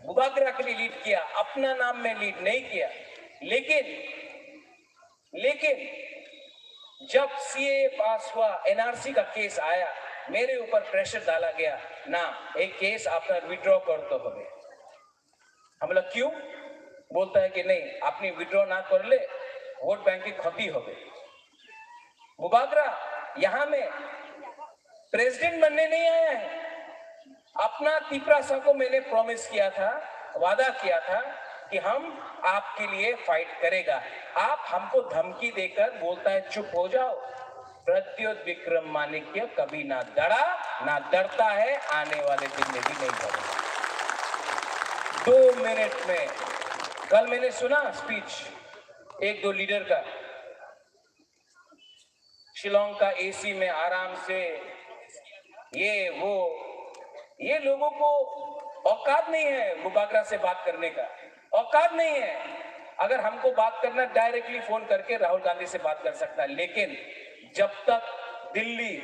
बुबागरा के लिए लीड किया, अपना नाम में लीड नहीं किया। लेकिन लेकिन जब सीएए पास हुआ, एनआरसी का केस आया, मेरे ऊपर प्रेशर डाला गया, ना, ये केस अपना विड्रॉ कर दो। हमें हम बोला, क्यों? बोलता है कि नहीं, अपनी विड्रॉ ना कर ले, वोट बैंक की क्षति हो गई। बुबागरा यहाँ में प्रेसिडेंट बनने नहीं आया है। अपना तिपरासा को मैंने प्रॉमिस किया था, वादा किया था कि हम आपके लिए फाइट करेगा। आप हमको धमकी देकर बोलता है, चुप हो जाओ। प्रद्योत विक्रम माणिक्य कभी ना डरा, ना डरता है, आने वाले दिन में भी नहीं डरेगा। दो मिनट में, कल मैंने सुना स्पीच एक दो लीडर का, शिलोंग का एसी में आराम से, ये वो, ये लोगों को औकात नहीं है बुबागरा से बात करने का, औकात नहीं है। अगर हमको बात करना, डायरेक्टली फोन करके राहुल गांधी से बात कर सकता है, लेकिन जब तक दिल्ली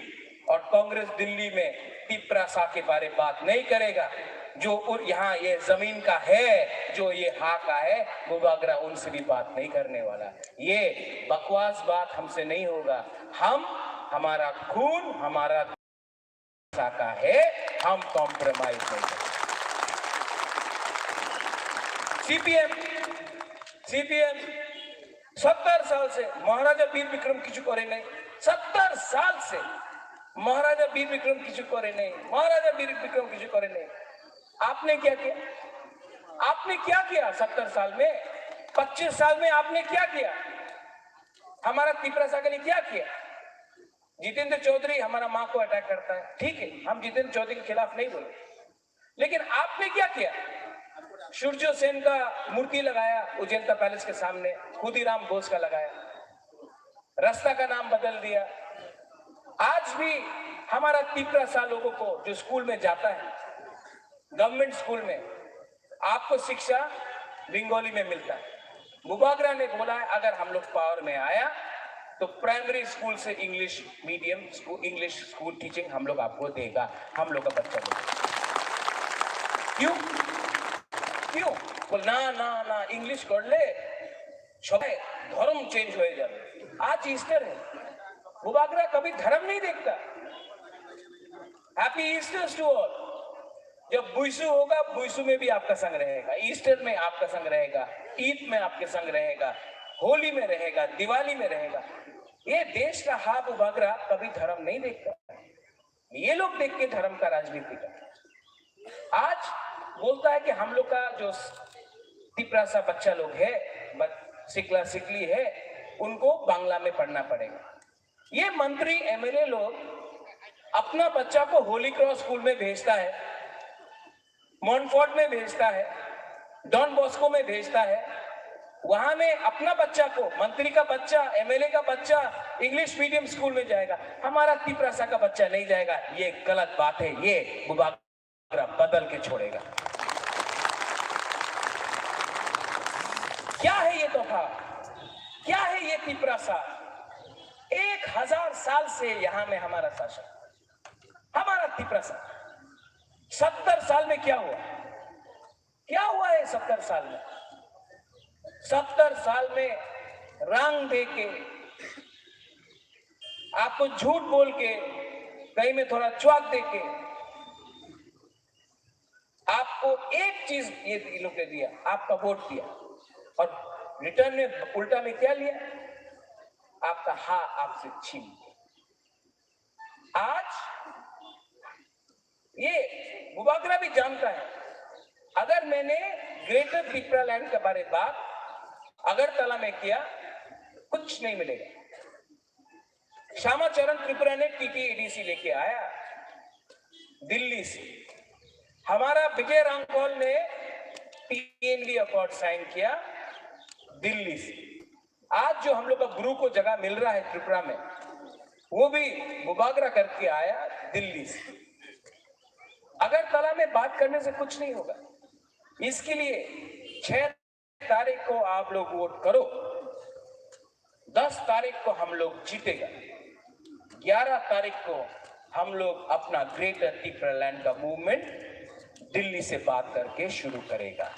और कांग्रेस दिल्ली में तिपरासा के बारे बात नहीं करेगा, जो उ-, यहाँ ये जमीन का है, जो ये हा का है, बुबागरा उनसे भी बात नहीं करने वाला। ये बकवास बात हमसे नहीं होगा। हम, हमारा खून, हमारा का है, हम कॉम्प्रोमाइज नहीं करेंगे। सीपीएम, सीपीएम सत्तर साल से महाराजा वीर विक्रम কিছু করে নাই। सत्तर साल से महाराजा वीर विक्रम কিছু করে নাই, महाराजा वीर विक्रम কিছু করে নাই। आपने क्या किया? आपने क्या किया सत्तर साल में? पच्चीस साल में आपने क्या किया? हमारा तिपरासा के लिए क्या किया? जितेंद्र चौधरी हमारा माँ को अटैक करता है, ठीक है, हम जितेंद्र चौधरी के खिलाफ नहीं बोले, लेकिन आपने क्या किया? सूर्य सेन का मूर्ति लगाया उजेंता पैलेस के सामने, खुदीराम बोस का लगाया, रास्ता का नाम बदल दिया। आज भी हमारा तिपरासा लोगों को जो स्कूल में जाता है, गवर्नमेंट स्कूल में, आपको शिक्षा बंगाली में मिलता है। बुबागरा ने बोला है, अगर हम लोग पावर में आया तो प्राइमरी स्कूल से English medium school, English school teaching हम लोग आपको देगा, हम लोग का बच्चा को। क्यों? क्यों? बोल, ना, ना, ना, इंग्लिश कर ले, সবাই ধর্ম চেঞ্জ হয়ে যাবে। आज ईस्टर है, बुबागरा कभी धर्म नहीं देखता। Happy Easter to all। जब बुइसु होगा, बुइसु में भी आपका संग रहेगा, ईस्टर में आपका संग रहेगा, ईद में आपके संग रहेगा, होली में रहेगा, दिवाली में रहेगा। ये देश का हा बुबागरा कभी धर्म नहीं देखता। ये लोग देख के धर्म का राजनीति करता है। आज बोलता है कि हम लोग का जो तिपरासा बच्चा लोग है, बच-, सिकला सिकली है, उनको बांग्ला में पढ़ना पड़ेगा। ये मंत्री एमएलए लोग अपना बच्चा को होली क्रॉस स्कूल में भेजता है, मॉनफोर्ड में भेजता है, डॉन बॉस्को में भेजता है, वहां में अपना बच्चा को, मंत्री का बच्चा, एमएलए का बच्चा इंग्लिश मीडियम स्कूल में जाएगा, हमारा तिपरासा का बच्चा नहीं जाएगा। ये गलत बात है। ये बुबागरा बदल के छोड़ेगा। क्या है ये तोहफा? क्या है ये तिपरासा? एक हजार साल से यहां में हमारा शासन, हमारा तिपरासा। सत्तर साल में क्या हुआ? क्या हुआ है सत्तर साल में? सत्तर साल में रंग दे के, आपको झूठ बोल के, कहीं में थोड़ा च्वाक दे के, आपको एक चीज ये लोग ने दिया, आपका वोट दिया, और रिटर्न में उल्टा में क्या लिया? आपका हा आपसे छीन लिया। आज ये बुबागरा भी जानता है, अगर मैंने ग्रेटर तिपरालैंड के बारे बात अगरतला में किया, कुछ नहीं मिलेगा। श्यामा चरण त्रिपुरा ने टीटीएडीसी लेके आया दिल्ली से, हमारा विजय रामपाल ने टीएनवी अकॉर्ड साइन किया दिल्ली से। आज जो हम लोग का गुरु को जगह मिल रहा है त्रिपुरा में, वो भी बुबागरा करके आया दिल्ली से। अगरतला में बात करने से कुछ नहीं होगा। इसके लिए छह तारीख को आप लोग वोट करो, दस तारीख को हम लोग जीतेगा, ग्यारह तारीख को हम लोग अपना ग्रेटर तिपरालैंड का मूवमेंट दिल्ली से बात करके शुरू करेगा।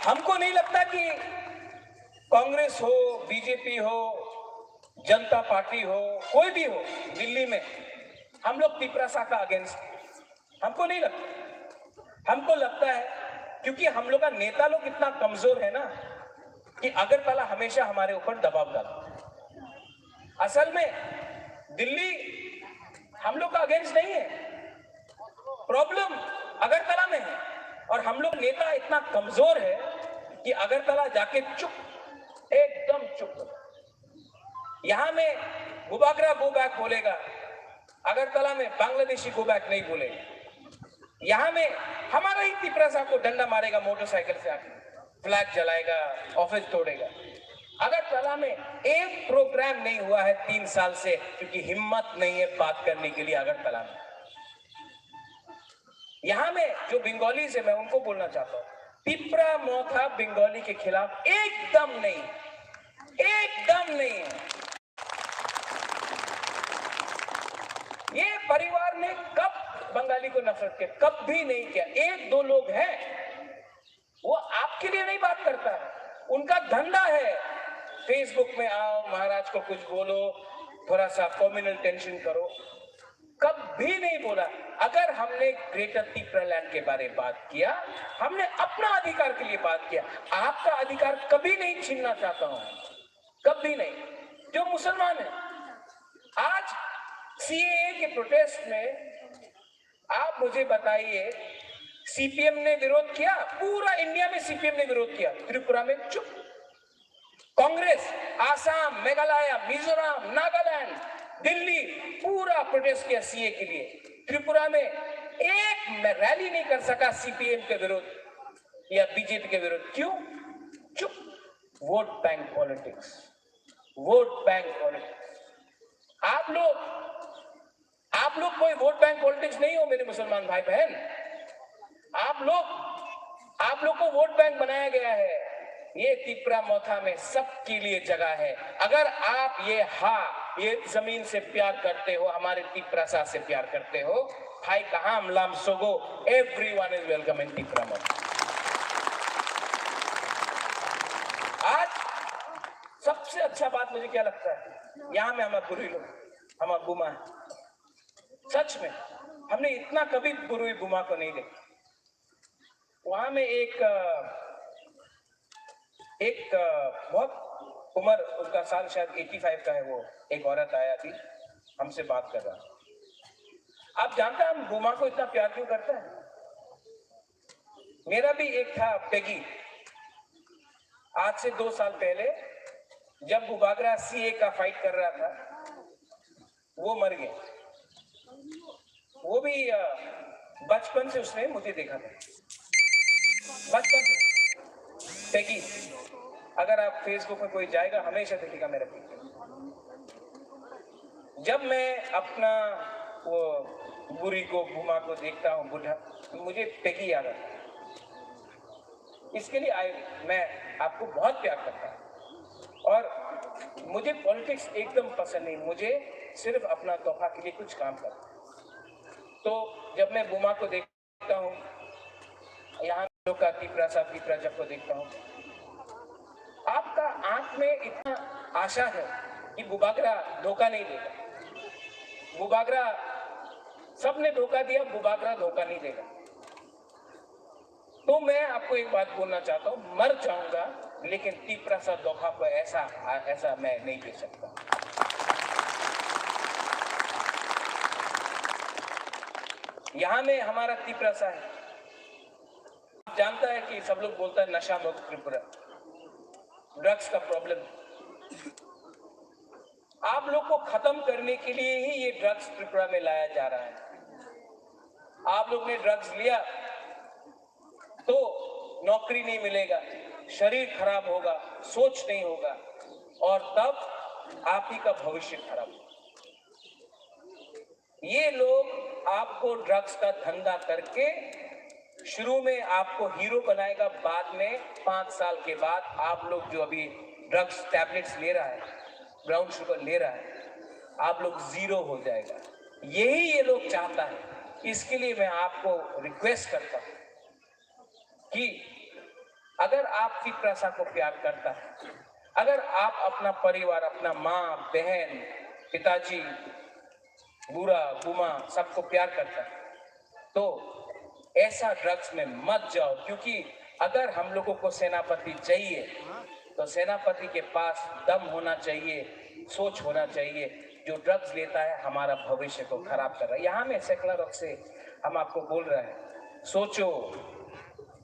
हमको नहीं लगता कि कांग्रेस हो, बीजेपी हो, जनता पार्टी हो, कोई भी हो, दिल्ली में हम लोग तिपरासा का अगेंस्ट, हमको नहीं लगता। हमको लगता है क्योंकि हम लोग का नेता लोग इतना कमजोर है ना कि अगरतला हमेशा हमारे ऊपर दबाव डालता है। असल में दिल्ली हम लोग का अगेंस्ट नहीं है, प्रॉब्लम अगरतला में है। और हम लोग नेता इतना कमजोर है कि अगरतला जाके चुप, एकदम चुप। यहाँ में बुबागरा गो बैक बोलेगा, अगरतला में बांग्लादेशी गो बैक नहीं बोलेगा। यहाँ में हमारा ही तिपरासा को डंडा मारेगा मोटरसाइकिल से आके, फ्लैग जलाएगा, ऑफिस तोड़ेगा। अगरतला में एक प्रोग्राम नहीं हुआ है तीन साल से, क्योंकि हिम्मत नहीं है बात करने के लिए अगरतला में। यहाँ में जो बंगालीज है, मैं उनको बोलना चाहता हूँ, तिपरा मोथा बंगाली के खिलाफ एकदम नहीं, एकदम नहीं है। ये परिवार ने कब बंगाली को नफरत किया? कब भी नहीं किया। एक दो लोग हैं, वो आपके लिए नहीं बात करता है, उनका धंधा है। फेसबुक में आओ, महाराज को कुछ बोलो, थोड़ा सा कम्युनल टेंशन करो। कब भी नहीं बोला। अगर हमने ग्रेटर तिपरालैंड के बारे में बात किया, हमने अपना अधिकार के लिए बात किया। आपका अधिकार कभी नहीं छीनना चाहता हूं, कभी नहीं। जो मुसलमान है, आज सीएए के प्रोटेस्ट में आप मुझे बताइए, सीपीएम ने विरोध किया? पूरा इंडिया में सीपीएम ने विरोध किया, त्रिपुरा में चुप। कांग्रेस, आसाम, मेघालय, मिजोरम, नागालैंड, दिल्ली, पूरा प्रोटेस्ट किया सीए के लिए। त्रिपुरा में एक रैली नहीं कर सका सीपीएम के विरुद्ध या बीजेपी के विरुद्ध। क्यों? चुप। Vote bank politics, vote bank politics. आप लोग आप लोग कोई वोट बैंक पॉलिटिक्स नहीं हो मेरे मुसलमान भाई बहन। आप लोग, आप लोग को वोट बैंक बनाया गया है। ये तिपरा मोथा में सबके लिए जगह है। अगर आप ये हा, ये जमीन से प्यार करते हो, हमारे तिपरासा से प्यार करते हो, भाई कहाम लाम सोगो, everyone is welcome in Tipra Motha. आज सबसे अच्छा बात मुझे क्या लगता है, यहाँ में हमारे बुरी लोग, हमारे बुमा, सच में, हमने इतना कभी बुरुई बुमा को नहीं देखा। वहां में एक, अ, एक, अ, बहुत उम्र उनका साल शायद एटी फ़ाइव का है, वो एक औरत आया अभी, हमसे बात कर रहा। आप जानते हैं हम बुमा को इतना प्यार क्यों करते हैं? मेरा भी एक था पेगी, आज से दो साल पहले जब बुबागरा सीए का फाइट कर रहा था, वो मर गया। वो भी, अ, बचपन से उसने मुझे देखा था, बचपन से। पेगी, अगर आप फेसबुक में कोई जाएगा, हमेशा देखेगा मेरा पिक्चर। जब मैं अपना वो बुरी को, बुमा को देखता हूँ, बूढ़ा, तो मुझे पेगी याद आता है। इसके लिए आई, मैं आपको बहुत प्यार करता हूँ। और मुझे पॉलिटिक्स एकदम पसंद नहीं, मुझे सिर्फ अपना तोहफा के लिए कुछ काम करना है। तो जब मैं बुमा को देखता हूँ, यहाँ लोग का तिपरासा, तिपराजक को देखता हूँ, आपका आंख में इतना आशा है कि बुबागरा धोखा नहीं देगा। बुबागरा, सबने धोखा दिया, बुबागरा धोखा नहीं देगा। तो मैं आपको एक बात बोलना चाहता हूँ, मर जाऊंगा, लेकिन तिपरासा दोखा को ऐसा, ऐसा मैं नहीं दे सकता। यहाँ में हमारा तिपरासा है। आप जानता है कि सब लोग बोलता है नशा मुक्त त्रिपुरा, ड्रग्स का प्रॉब्लम। आप लोग को खत्म करने के लिए ही ये ड्रग्स त्रिपुरा में लाया जा रहा है। आप लोग ने ड्रग्स लिया तो नौकरी नहीं मिलेगा, शरीर खराब होगा, सोच नहीं होगा, और तब आप ही का भविष्य खराब होगा। ये लोग आपको ड्रग्स का धंधा करके शुरू में आपको हीरो बनाएगा, बाद में पाँच साल के बाद आप लोग जो अभी ड्रग्स टैबलेट्स ले रहा है, ब्राउन शुगर ले रहा है, आप लोग ज़ीरो हो जाएगा। यही ये लोग चाहता है। इसके लिए मैं आपको रिक्वेस्ट करता हूँ कि अगर आप तिपरासा को प्यार करता है, अगर आप अपना परिवार, अपना माँ, बहन, पिताजी, बुरा, बुमा, सबको प्यार करता है, तो ऐसा ड्रग्स में मत जाओ, क्योंकि अगर हम लोगों को सेनापति चाहिए, तो सेनापति के पास दम होना चाहिए, सोच होना चाहिए। जो ड्रग्स लेता है, हमारा भविष्य को खराब कर रहा है। यहाँ में सेकला रोग से हम आपको बोल रहे हैं, सोचो,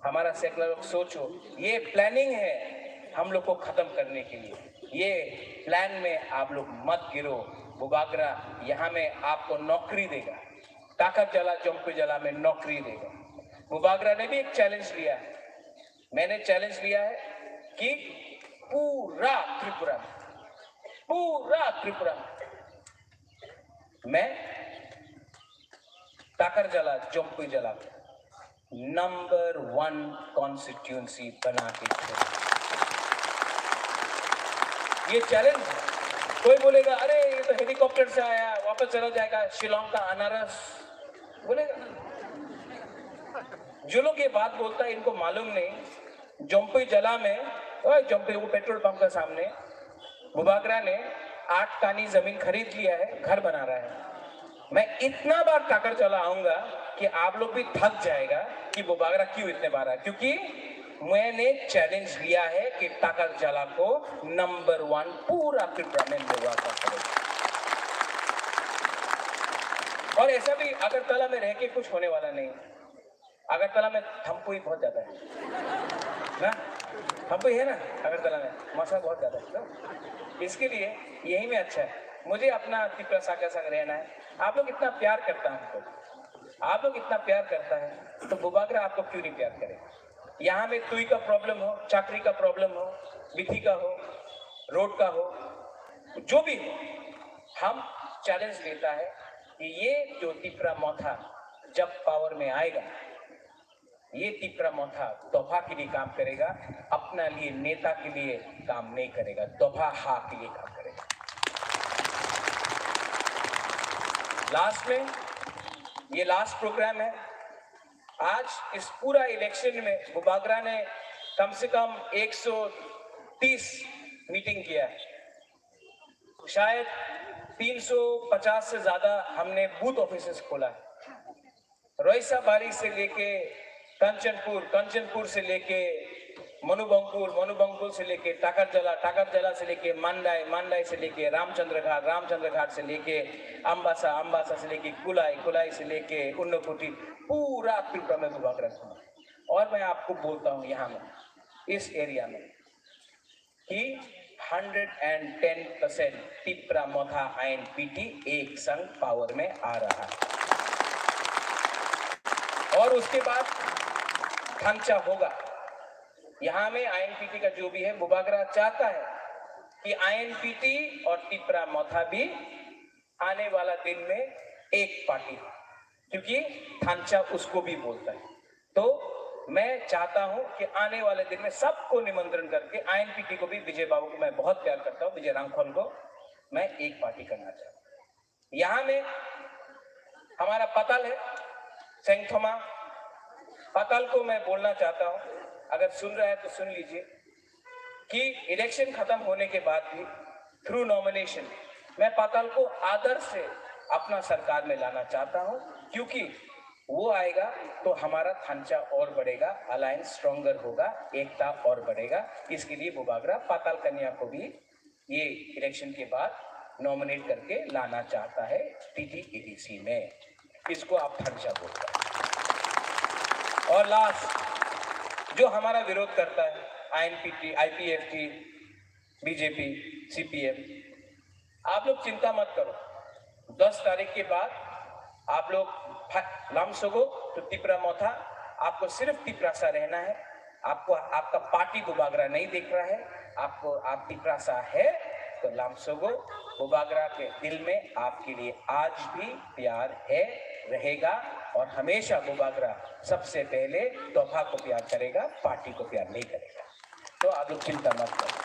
हमारा सेकला रोग सोचो। ये प्लानिंग है हम लोग को खत्म करने के लिए। ये प्लान में आप लोग मत गिरो। बुबागरा यहाँ में आपको नौकरी देगा, टाकर जला, जम्पी जला में नौकरी देगा। बुबागरा ने भी एक चैलेंज लिया है। मैंने चैलेंज लिया है कि पूरा त्रिपुरा में, पूरा त्रिपुरा में मैं टाकर जला, जम्पी जला में नंबर वन कॉन्स्टिट्यूएंसी बना के छोड़। ये चैलेंज है। कोई बोलेगा, "अरे, ये तो हेलीकॉप्टर से आया, वापस चला जाएगा शिलोंग का अनारस," बोलेगा। जो लोग ये बात बोलता है, इनको मालूम नहीं, जम्पी जला में, ओए, जम्पी वो पेट्रोल पंप का सामने बुबागरा ने आठ कानी जमीन खरीद लिया है, घर बना रहा है। मैं इतना बार टाकर जला आऊंगा कि आप लोग भी थक जाएगा कि बुबागरा क्यों इतने बार आया, क्योंकि मैंने चैलेंज लिया है कि टाकर जला को नंबर वन पूरा त्रिपुरा में लेवा का पड़ेगा। और ऐसा भी अगरतला में रह के कुछ होने वाला नहीं। अगरतला में थम्पुई बहुत ज्यादा है ना, थम्पुई है ना अगरतला में, मशा बहुत ज्यादा है। तो इसके लिए यही में अच्छा है। मुझे अपना तिपरासा का संग रहना है। आप लोग इतना प्यार करता है हमको, आप लोग इतना प्यार करता है, तो बुबागरा आपको क्यों नहीं प्यार करेगा? यहाँ में तुई का प्रॉब्लम हो, चाकरी का प्रॉब्लम हो, बिथी का हो, रोड का हो, जो भी हो, हम चैलेंज लेता है कि ये जो तिपरा मोथा जब पावर में आएगा, ये तिपरा मोथा दफा के लिए काम करेगा, अपना लिए नेता के लिए काम नहीं करेगा, दफा हा के लिए काम करेगा। लास्ट में, ये लास्ट प्रोग्राम है। आज इस पूरा इलेक्शन में बुबागरा ने कम से कम एक सौ तीस मीटिंग किया है, शायद तीन सौ पचास से ज्यादा हमने बूथ ऑफिसेस खोला है। रोइसाबारी से लेके कंचनपुर, कंचनपुर से लेके मनुबंकुल, मनुबंकुल से लेके टाकरजला, टाकरजला से लेके मांडाई, मांडाई से लेके रामचंद्र घाट, रामचंद्र घाट से लेके अम्बासा, अम्बासा से लेके कुलाई, कुलाई से लेके उन्नकुटी, पूरा त्रिपुरा में घुमा के रखूंगा। और मैं आपको बोलता हूँ यहाँ में, इस एरिया में कि hundred and ten percent Tipra Motha INPT एक संग पावर में आ रहा है। और उसके बाद थांचा होगा। यहाँ में आईएनपीटी का जो भी है, बुबागरा चाहता है कि आईएनपीटी और तिपरा मोथा भी आने वाला दिन में एक पार्टी हो, क्योंकि थांचा उसको भी बोलता है। तो मैं चाहता हूं कि आने वाले दिन में सबको निमंत्रण करके आईएनपीटी को भी, विजय बाबू को मैं बहुत प्यार करता हूं, विजय रांगखोल को, मैं एक पार्टी करना चाहता हूं। यहाँ में हमारा पाताल है, सेंगथोमा पाताल को मैं बोलना चाहता हूं, अगर सुन रहा है तो सुन लीजिए कि इलेक्शन खत्म होने के बाद भी थ्रू नॉमिनेशन मैं पाताल को आदर से अपना सरकार में लाना चाहता हूं, क्योंकि वो आएगा तो हमारा थांचा और बढ़ेगा, अलायंस स्ट्रॉन्गर होगा, एकता और बढ़ेगा। इसके लिए बुबागरा पाताल कन्या को भी ये इलेक्शन के बाद नॉमिनेट करके लाना चाहता है टीटीईडीसी में। इसको आप थांचा बोलते हैं। और लास्ट, जो हमारा विरोध करता है, आईएनपीटी, आईपीएफटी, बीजेपी, सीपीएम, आप लोग चिंता मत करो। दस तारीख के बाद आप लोग lamsogo to Tipra Motha, आपको सिर्फ तिपरासा रहना है, आपको, आपका पार्टी बुबागरा नहीं देख रहा है, आपको, आप तिपरासा है तो lamsogo, बुबागरा के दिल में आपके लिए आज भी प्यार है, रहेगा। और हमेशा बुबागरा सबसे पहले दोफा को प्यार करेगा, पार्टी को प्यार नहीं करेगा। तो आप लोग चिंता मत करो।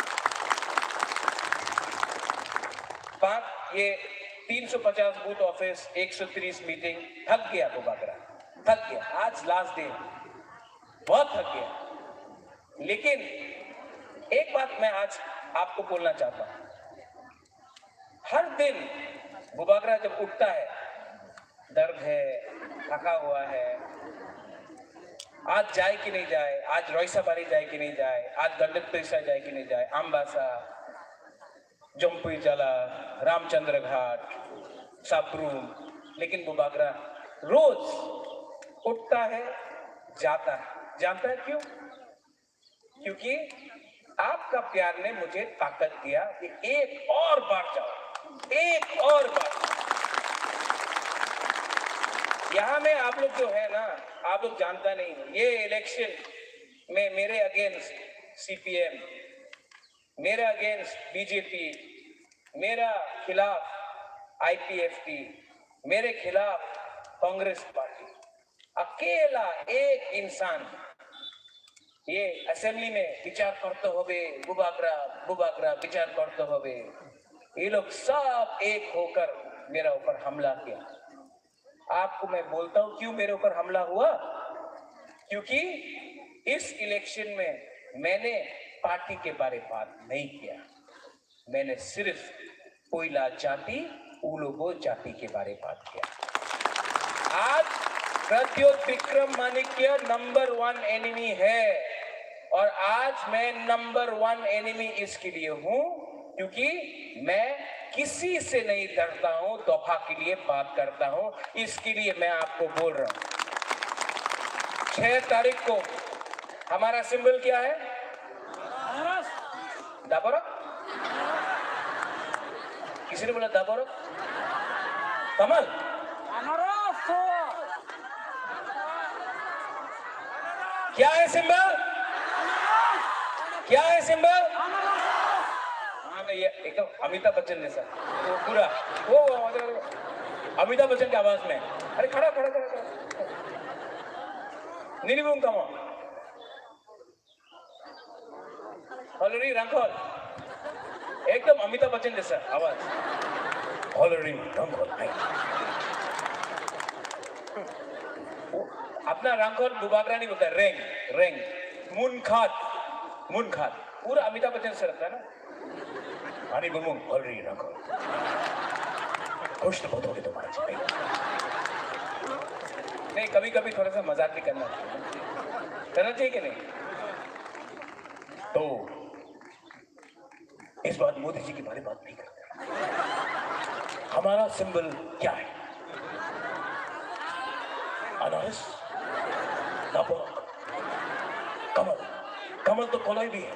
पाक ये तीन सौ पचास बूथ ऑफिस, एक सौ तीस मीटिंग, थक गया बुबागरा, थक गया। आज लास्ट डे, बहुत थक गया। लेकिन एक बात मैं आज आपको बोलना चाहता हूँ, हर दिन बुबागरा जब उठता है, दर्द है, थका हुआ है, आज जाए कि नहीं जाए, आज रईसाबारी जाए कि नहीं जाए, आज गंडक तोइसा जाए कि नहीं जाए, अम्बासा, जम्पुई जला, रामचंद्र घाट, साब्रुम, लेकिन बुबागरा रोज उठता है, जाता है। जानता है क्यों? क्योंकि आपका प्यार ने मुझे ताकत दिया कि एक और बार जाओ, एक और बार। यहाँ में आप लोग जो है ना, आप लोग जानता नहीं, ये इलेक्शन में मेरे अगेंस्ट सीपीएम, मेरे अगेंस्ट बीजेपी, मेरा खिलाफ आईपीएफटी, मेरे खिलाफ कांग्रेस पार्टी, अकेला एक इंसान ये असेंबली में विचार करते हुए, बुबागरा, बुबागरा विचार करते हुए, ये लोग सब एक होकर मेरा ऊपर हमला किया। आपको मैं बोलता हूं क्यों मेरे ऊपर हमला हुआ, क्योंकि इस इलेक्शन में मैंने पार्टी के बारे बात नहीं किया, मैंने सिर्फ कोयला जाति, उलोगो जाति के बारे बात किया। आज प्रद्योत विक्रम माणिक्य नंबर वन एनिमी है और आज मैं नंबर वन एनिमी इसके लिए हूं क्योंकि मैं किसी से नहीं डरता हूं, दफा के लिए बात करता हूं, इसके लिए मैं आपको बोल रहा हूं। छह तारीख को हमारा सिंबल क्या है? Daborok? किसी ने बोला daborok? कमल? क्या है सिंबल? क्या है सिंबल? हाँ, मैं ये एकदम अमिताभ बच्चन जैसा, वो पूरा, वो, वो, मतलब, अमिताभ बच्चन की आवाज में। अरे, खड़ा, खड़ा, खड़ा, खड़ा। Nini bung tamo? Holori Rangkhol. एकदम अमिताभ बच्चन जैसा आवाज। Holori Rangkhol. वो अपना रंगखोल बुबागरा नहीं बोलता, रेंग, रेंग। मुनखात, मुनखात। पूरा अमिताभ बच्चन से लगता है ना? Ani bumung Holori Rangkhol. खुश तो बहुत होंगे तुम्हारे से। नहीं, कभी-कभी थोड़ा सा मजाक भी करना चाहिए। करना चाहिए कि नहीं? तो इस बार मोदी जी के बारे में बात नहीं करते। हमारा सिंबल क्या है? अनारस, नापक, कमल। कमल तो कलाई भी है।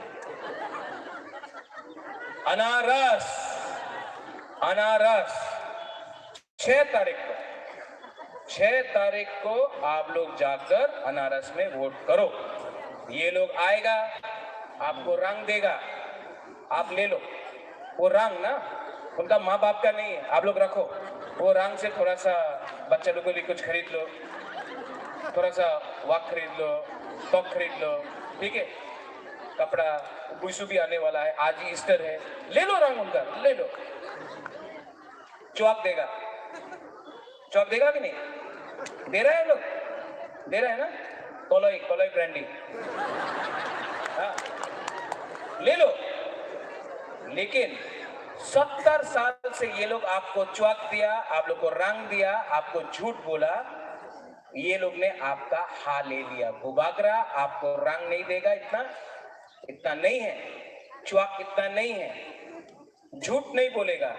अनारस, अनारस। छह तारीख को, छह तारीख को आप लोग जाकर अनारस में वोट करो। ये लोग आएगा, आपको रंग देगा, आप ले लो। वो रंग ना उनका माँ बाप का नहीं है, आप लोग रखो। वो रंग से थोड़ा सा बच्चा लोगों के लिए कुछ खरीद लो, थोड़ा सा वक खरीद लो, तोक खरीद लो, ठीक है? कपड़ा, बुशु भी आने वाला है, आज ही ईस्टर है, ले लो रंग उनका, ले लो। चौक देगा, चौक देगा कि नहीं? दे रहा है लोग, दे रहा है ना? कोलोई, कोलोई ब्रांडी, हाँ, ले लो। लेकिन सत्तर साल से ये लोग आपको चौक दिया, आप लोग को रंग दिया, आपको झूठ बोला, ये लोग ने आपका हा ले लिया। बुबागरा आपको रंग नहीं देगा, इतना, इतना नहीं है, चौक इतना नहीं है। झूठ नहीं बोलेगा,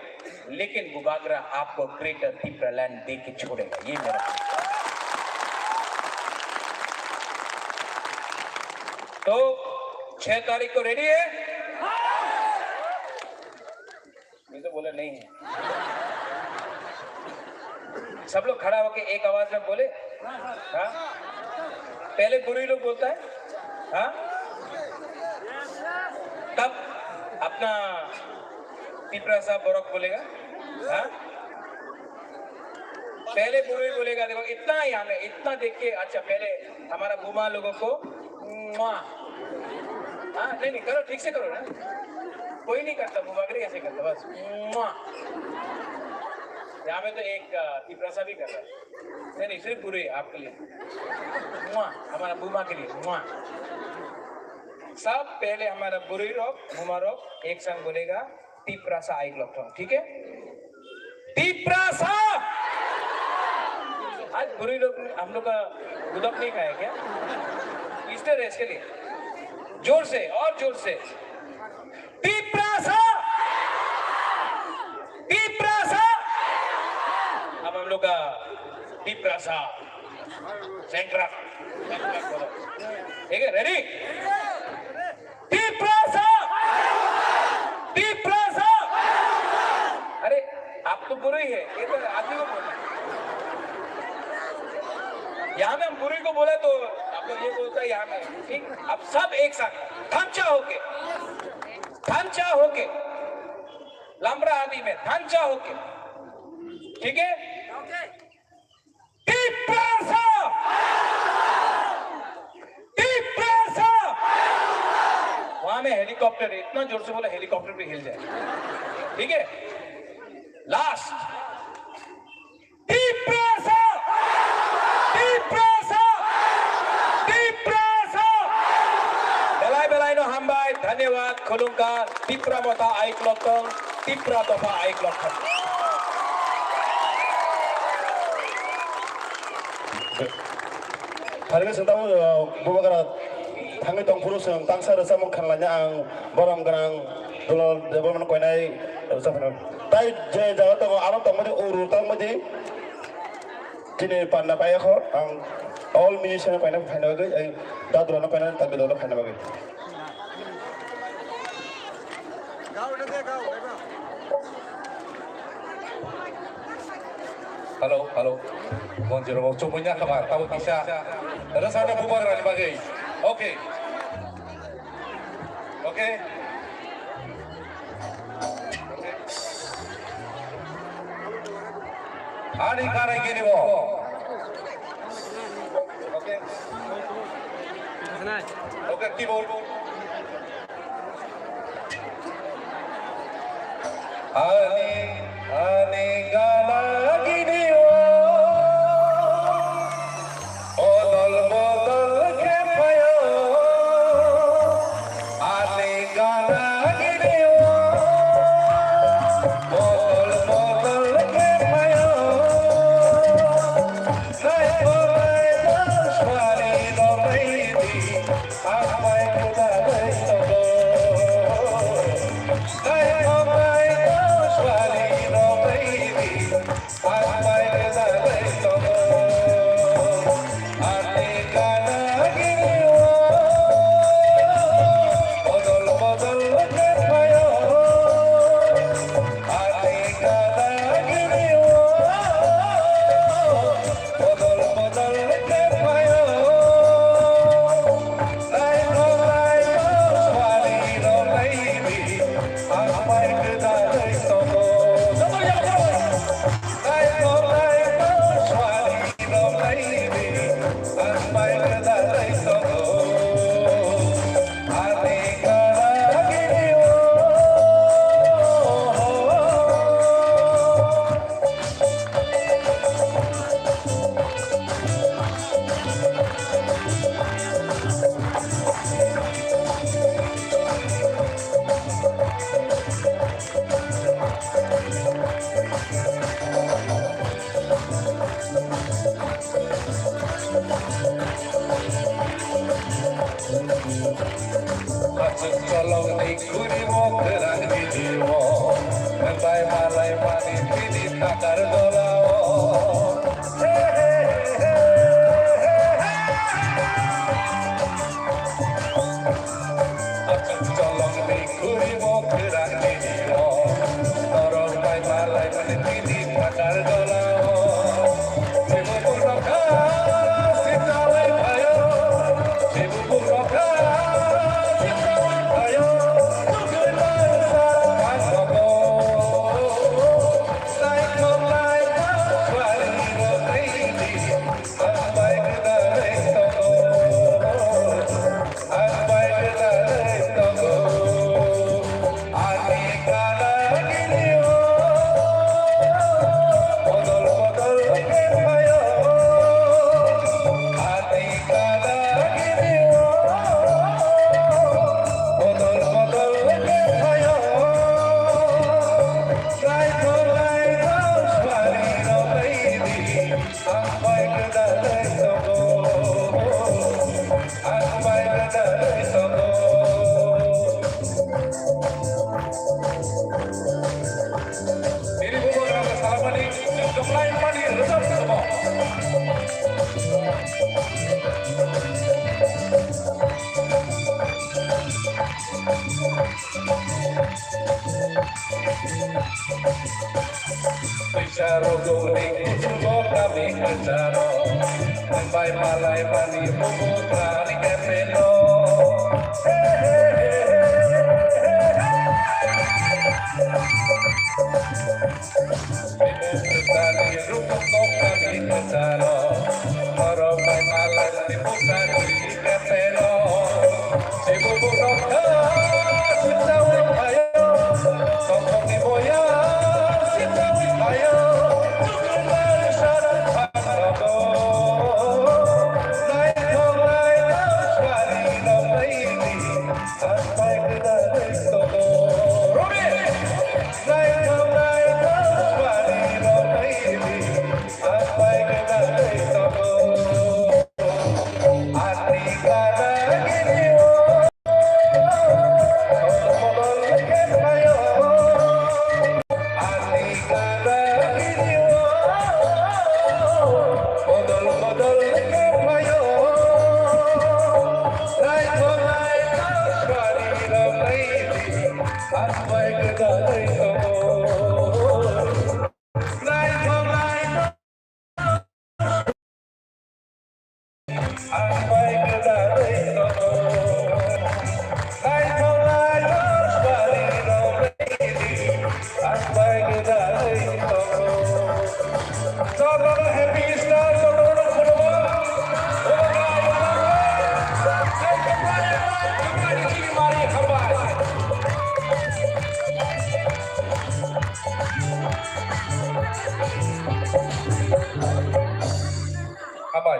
लेकिन बुबागरा आपको ग्रेटर तिपरालैंड दे के छोड़ेगा, ये मेरा। तो छह तारीख को रेडी है? मैं तो बोला नहीं है। सब लोग खड़ा होके एक आवाज में बोले, हाँ? पहले बुरी लोग बोलता है, हाँ? तब अपना तिपरासा बरक बोलेगा, हाँ? पहले बुरी बोलेगा, देखो इतना ही हमें, इतना देख के, अच्छा पहले हमारा बुमा लोगों को, मुआ। हाँ, नहीं, नहीं, करो, ठीक से करो ना। कोई नहीं करता, बुमागरी ऐसे करता, बस। मुआ। यहाँ में तो एक, अ, तिपरासा भी कर रहा है। नहीं, नहीं, सिर्फ बुरी आपके लिए। मुआ, हमारा बुमा के लिए, मुआ। सब पहले हमारा बुरी रोक, बुमा रोक, एक संग बोलेगा, तिपरासा आइक लॉकडाउन, ठीक है? तिपरासा! आज बुरी लोग, हम लोग का गुदक नहीं खाया क्या? इसलिए रेस के लिए जोर से, और जोर से। तिपरासा! तिपरासा! अब हम लोग का तिपरासा सेंट्रा, ठीक है, रेडी? तिपरासा! तिपरासा! अरे, आप तो बुरे ही है, ये तो आदमी को बोलना है। यहाँ में हम बुरे को बोला तो आप लोग ये बोलता है यहाँ में, ठीक? अब सब एक साथ थंचा होके, थंचा होके, लंबड़ा आदि में थंचा होके, ठीक है? तिपरासा! तिपरासा! वहां में हेलीकॉप्टर है, इतना जोर से बोला हेलीकॉप्टर भी हिल जाए। ठीक है, लास्ट। तिपरासा! तिपरासा! Tiprasa! Belai belai no hambai, dhanyawad, khulumkha, Tipra Motha aiklok tong, Tipra Dopha aiklok tong. Phailwi chwng tabuk, uh, Bubagra thangwi tongphuru chwng tangsa rwchapmung khanlaina ang borom gwnang Dulal Debbarmano koinai rwchapmung. Tai je jaga tongo aro tongmani uru tongmani chini panda paiyakho ang all musician koinai phaina bagwi, ang dadurano koinai tabidolo phaina bagwi. Hello, hello. Bonjiro bo chumui nya kama, tabo kisa. Rasa na bubagra ni bagwi. Okay. Okay. Ani karai gini bo. Okay. Okay, keyboard. Ani, ani gana gini o, odol bodol khe phaio. Ani gana gini o, odol bodol khe phaio. Nai bo nai bo swari do baby. Bodol bodol khe phaio, naithok naithok swari rok naibi, ang bai gwdalwi tongo. Naithok naithok swari rok naibi, ang bai gwdalwi tongo. Ani kara gini o. Achuk cholok ni khuri bo kwran video, nwng bai malai mani bini takar dola o. Achuk cholok ni khuri bo kwran video, norok bai malai mani bini takar dola o. Twisa rogwi kuchugo kami kwcharo, bai malai mani bubu thani kepelo. Bibu kwchani rukuk kami kwcharo, oro bai malai mani bubu thani kepelo. Hambai.